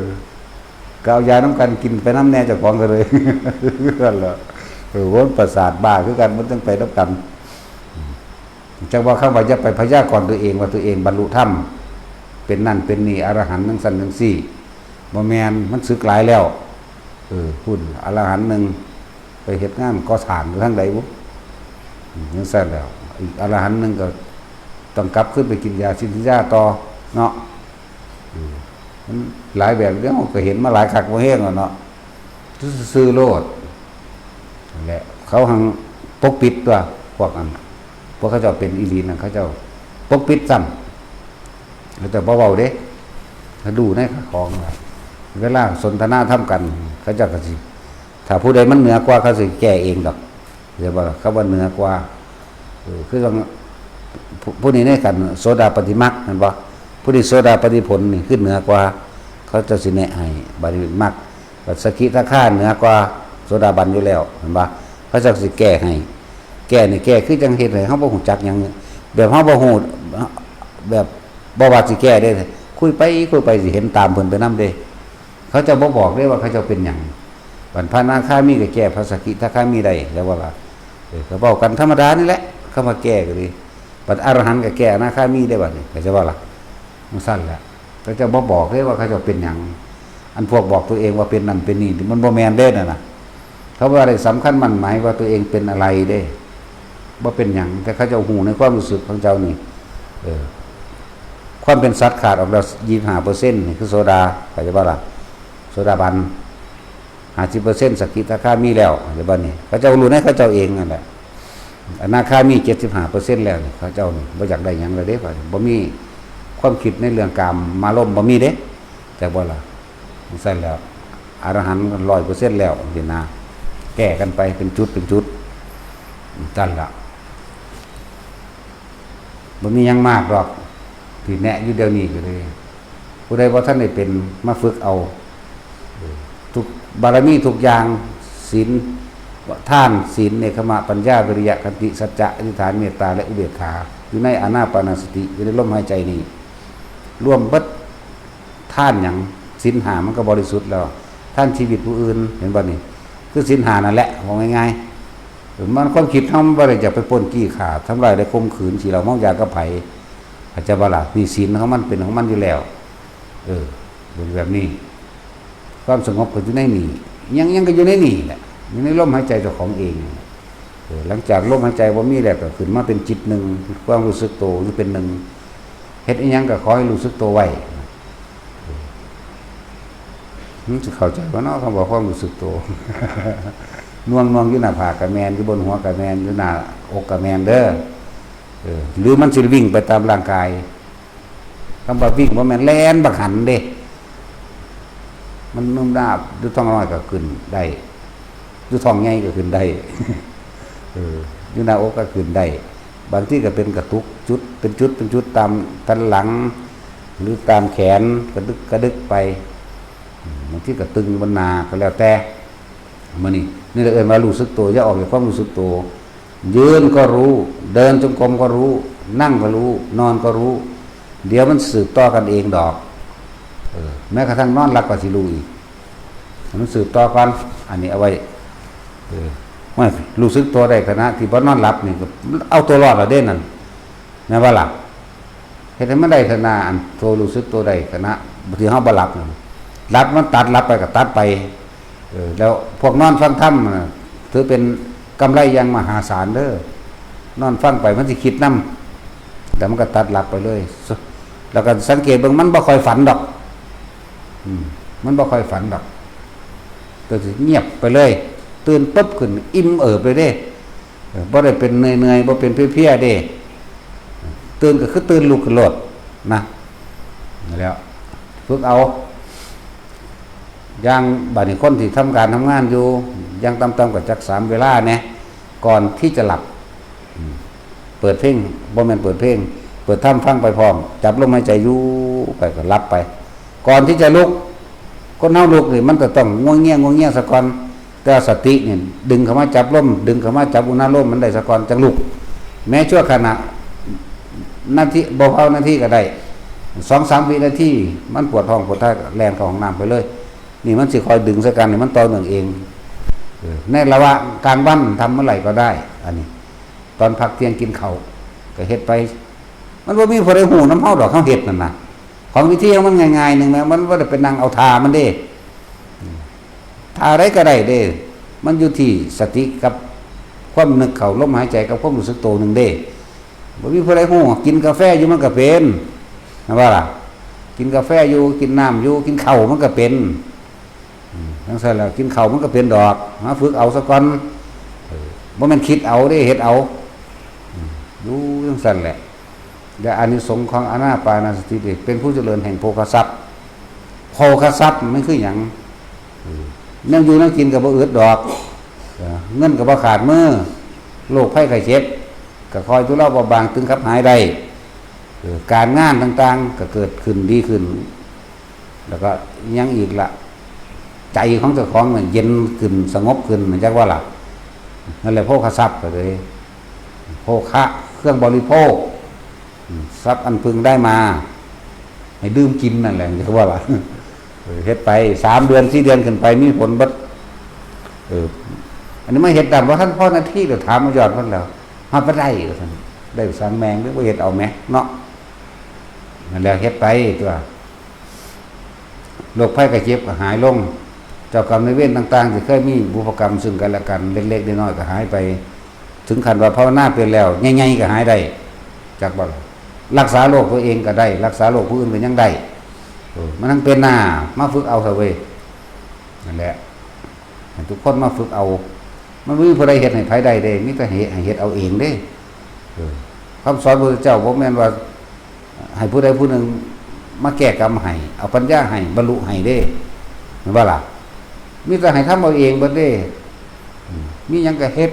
ก็เอายานำกันกินไปนำแน่เจ้าของก็เลย นั่นแหละ เออ ว่าประสาทบ้าคือกัน มันจั่งไปนำกัน จั่งว่าคำว่าอย่าไปพยากรณ์ตัวเองว่าตัวเองบรรลุธรรม เป็นนั่นเป็นนี่ อรหันต์จั่งซั้นจั่งซี้ บ่แม่น มันสึกหลายแล้ว เออ พุ้น อรหันต์หนึ่ง ไปเฮ็ดงานก่อสร้างอยู่ทางใดบุ อืม จั่งซั้นแล้ว อีกอรหันต์หนึ่งก็ต้องกลับคืนไปกินยาซินยาต่อเนาะ อืม มันหลายแบบเด้ เฮาก็เห็นมาหลายคักบ่แฮงแล้วเนาะ ซื่อๆโลด นั่นแหละ เขาหังปกปิดตัว พวกอัน พวกเขาเจ้าเป็นอีหลีนั่น เขาเจ้าปกปิดซ้ำ เขาเจ้าบ่เว้าเด้ เขาดูในของ เวลาสนทนาธรรมกัน เขาเจ้าก็สิ ถ้าผู้ใดมันเหนือกว่า เขาสิแก้เองดอก เรียกว่า เขาว่าเหนือกว่า เออ คือจั่ง ผู้ ผู้นี้ในขันธ์โสดาปัตติมรรค เห็นบ่ ผู้นี้โสดาปัตติผลนี่คือเหนือกว่า เขาเจ้าสิแนะให้ บัดนี้มรรค บัดสกิทาคาเหนือกว่าโสดาบันอยู่แล้ว เห็นบ่ เขาเจ้าสิแก้ให้ แก้นี่แก้คือจั่งเฮ็ดให้เฮาบ่ฮู้จักหยัง แบบเฮาบ่ฮู้ แบบบ่ว่าสิแก้เด้ คุยไปคุยไปสิเห็นตามเพิ่นไปนำเด้ เขาเจ้าบ่บอกเด้ว่าเขาเจ้าเป็นหยัง บัดพระอนาคามีก็แก้พระสกิทาคามีได้ แล้วว่าล่ะ เออ ก็เว้ากันธรรมดานี่แหละ คำว่าแก้ก็ดี บัดอรหันต์ก็แก้อนาคามีได้บัดนี้ เข้าใจบ่ล่ะ จั่งซั้นแหละ เขาเจ้าบ่บอกเด้ว่าเขาเจ้าเป็นหยัง อันพวกบอกตัวเองว่าเป็นนั่นเป็นนี่ มันบ่แม่นเด้นั่นน่ะ เขาว่าได้สำคัญมั่นหมายว่าตัวเองเป็นอะไรเด้ บ่เป็นหยัง แต่เขาเจ้าฮู้ในความรู้สึกของเจ้านี่ เออ ความเป็นสัตว์ขาดออกแล้ว ยี่สิบห้าเปอร์เซ็นต์ นี่คือโสดา เข้าใจบ่ล่ะ โสดาบัน ห้าสิบเปอร์เซ็นต์ สกิทาคามีแล้ว เดี๋ยวบัดนี้ เขาเจ้ารู้ในเขาเจ้าเองนั่นแหละ อนาคามี เจ็ดสิบห้าเปอร์เซ็นต์ แล้วนี่ เขาเจ้านี่บ่อยากได้หยังแล้วเด้ บัดนี้ บ่มีความคิดในเรื่องกามารมณ์ บ่มีเด้ แต่บ่ล่ะ จั่งซั้นแล้ว อรหันต์ ร้อยเปอร์เซ็นต์ แล้วสินะ แก้กันไปเป็นจุดเป็นจุด จั่งซั้นละ บ่มีหยังมากดอก ที่แนะอยู่เดี๋ยวนี้ก็เลย ผู้ใดบ่ทันได้เป็น มาฝึกเอา เออ ทุกบารมีทุกอย่าง ศีล ทาน ศีล เนกขัมมะ ปัญญา วิริยะ ขันติ สัจจะ อธิษฐาน เมตตา และอุเบกขา อยู่ในอานาปานสติ อยู่ในลมหายใจนี่ รวมเบิด ทานหยัง ศีลห้ามันก็บริสุทธิ์แล้ว ทานชีวิตผู้อื่น เห็นบ่นี่ คือศีลห้านั่นแหละ ว่าง่ายๆ เออ มันความคิดเฮามันบ่ได้อยากไปปล้นจี้ฆ่า ทำร้ายและข่มขืน ขี้เหล้าเมายากับไผ เข้าใจบ่ล่ะ นี่ศีลของมันเป็นของมันอยู่แล้ว เออ เป็นแบบนี้ ความสงบก็อยู่ในนี่ ยัง ยังก็อยู่ในนี่แหละ อยู่ในลมหายใจเจ้าของเอง เออ หลังจากลมหายใจบ่มีแล้วก็ขึ้นมาเป็นจิตหนึ่ง ความรู้สึกโตอยู่เป็นหนึ่ง เฮ็ดอิหยังก็ขอให้รู้สึกโตไว้ มันสิเข้าใจบ่เนาะ คำว่าความรู้สึกโต หน่วงๆอยู่หน้าผากก็แม่น อยู่บนหัวก็แม่น อยู่หน้าอกก็แม่นเด้อ เออ หรือมันสิวิ่งไปตามร่างกาย คำว่าวิ่งบ่แม่นแล่นบักหันเด้ มันนุ่มนาบ อยู่ท้องน้อยก็ขึ้นได้ อยู่ท้องใหญ่ก็ขึ้นได้ เออ อยู่หน้าอกก็ขึ้นได้ บางทีก็เป็นกระตุกจุด เป็นจุด เป็นจุดตามแผ่นหลัง หรือตามแขน กระดึก กระดึกไป อืม บางทีก็ตึงบนหน้า ก็แล้วแต่ มื้อนี้ นี่แหละเอิ้นว่ารู้สึกตัว อย่าออกจากความรู้สึกตัว ยืนก็รู้ เดินจงกรมก็รู้ นั่งก็รู้ นอนก็รู้ เดี๋ยวมันสืบต่อกันเองดอก เออ แม้กระทั่งนอนหลับก็สิรู้อีก มันสืบต่อกัน อันนี้เอาไว้ เออ ไม่รู้สึกตัวได้ขณะที่บ่นอนหลับนี่ก็เอาตัวรอดแล้วเด้นั่น แม่นบ่ล่ะ เฮ็ดให้มันได้ขณะอันตัวรู้สึกตัวได้ขณะที่เฮาบ่หลับนั่น หลับมันตัด หลับไปก็ตัดไป เออ แล้วพวกนอนฟังธรรมน่ะ ถือเป็นกำไรอย่างมหาศาลเด้อ นอนฟังไปมันสิคิดนำ แต่มันก็ตัดหลับไปเลย แล้วก็สังเกตเบิ่งมันบ่ค่อยฝันดอก อืม มันบ่ค่อยฝันดอก ก็สิเงียบไปเลย ตื่นปุ๊บขึ้นอิ่มเอิบเลยเด้ เออ บ่ได้เป็นเหนื่อยๆ บ่เป็นเพลียๆ เด้ ตื่นก็คือตื่นลุกขึ้นโลดนะ นั่นแหล้ว ฝึกเอา อย่างบัดนี้คนที่ทำการทำงานอยู่ อย่างต่ำๆ ก็จักสามเวลาแหน่ ก่อนที่จะหลับ อืม เปิดเพลง บ่แม่นเปิดเพลง เปิดธรรมฟังไปพร้อม จับลมหายใจอยู่ ไปก็หลับไป ก่อนที่จะลุก คนเฮาลุกนี่มันก็ต้องง่วงเงียง่วงเงียซะก่อน แต่สตินี่ดึงเข้ามาจับลม ดึงเข้ามาจับอุณาโลมมันได้ซะก่อนจั่งลุก แม้ชั่วขณะ นาที บ่พอนาทีก็ได้ สองสามวินาที มันปวดท้องปวดท้ายก็แล่นเข้าห้องน้ำไปเลย นี่มันสิคอยดึงใส่กัน นี่มันต่อเนื่องเอง เออ ในระหว่างกลางวันทำเมื่อไหร่ก็ได้ อันนี้ ตอนพักเที่ยงกินข้าวก็เฮ็ดไป มันบ่มีผู้ใดฮู้นำเฮาดอก เฮาเฮ็ดนั่นน่ะ ของวิธีมันง่ายๆหนึ่งนะ มันบ่ได้ไปนั่งเอาท่ามันเด้ ท่าใดก็ได้เด้ มันอยู่ที่สติกับความนึกเข้าลมหายใจกับความรู้สึกตัวหนึ่งเด้ บ่มีผู้ใดฮู้ กินกาแฟอยู่มันก็เป็น แม่นบ่ล่ะ กินกาแฟอยู่ กินน้ำอยู่ กินข้าวมันก็เป็น อืม จั่งซั่นแหละ กินข้าวมันก็เป็นดอก มาฝึกเอาซะก่อน เออ บ่แม่นคิดเอาเด้ เฮ็ดเอา อืม อยู่จั่งซั่นแหละ และอานิสงส์ของอานาปานสตินี่ เป็นผู้เจริญแห่งโภคทรัพย์ โภคทรัพย์มันคือหยัง เออ แนวอยู่แนวกินก็บ่อึดดอก เออ เงินก็บ่ขาดมือ โรคภัยไข้เจ็บก็คอยทุเลาเบาบาง ตึงขับหายได้ เออ การงานต่างๆ ก็เกิดขึ้นดีขึ้น แล้วก็ยังอีกละ ใจของเจ้าของเนี่ยเย็นขึ้น สงบขึ้น จักว่าล่ะ นั่นแหละโภคทรัพย์ก็เลย โภคะ เครื่องบริโภค อืม ทรัพย์อันพึงได้มา ให้ดื่มกินนั่นแหละ จักว่าล่ะ เออ เฮ็ดไป สามเดือน สี่เดือนขึ้นไป มีผลเบิด เออ อันนี้มาเฮ็ดได้บ่ทันพอนาที เดี๋ยวถามมายอดเพิ่นแล้ว ฮอดบ่ได้ ว่าซั่น ได้สั่งแม่งหรือบ่เฮ็ดเอาแหมเนาะ นั่นแหละ เฮ็ดไปตัว โรคภัยไข้เจ็บก็หายลง เจ้ากรรมนายเวรต่างๆ ที่เคยมีบุพกรรมซึ่งกันและกัน เล็กๆ น้อยๆ ก็หายไป ถึงขั้นว่าภาวนาเป็นแล้ว ใหญ่ๆ ก็หายได้ จักบ่ล่ะ รักษาโรคตัวเองก็ได้ รักษาโรคผู้อื่นก็ยังได้ เออ มันทั้งเป็นหน้า มาฝึกเอาเถอะเว้ย นั่นแหละ ให้ทุกคนมาฝึกเอา มันบ่มีผู้ใดเฮ็ดให้ไผได้เด้ มีแต่ให้ ให้เฮ็ดเอาเองเด้ เออ คำสอนพระพุทธเจ้าบ่แม่นว่า ให้ผู้ใดผู้หนึ่งมาแก้กรรมให้ เอาปัญญาให้ บรรลุให้เด้ แม่นบ่ล่ะ มีแต่ให้ทำเอาเองเบิดเด้ อืม มีหยังก็เฮ็ด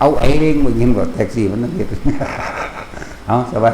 เอาเอง บ่ยินบ่ แท็กซี่มันต้องเฮ็ด เอา สบาย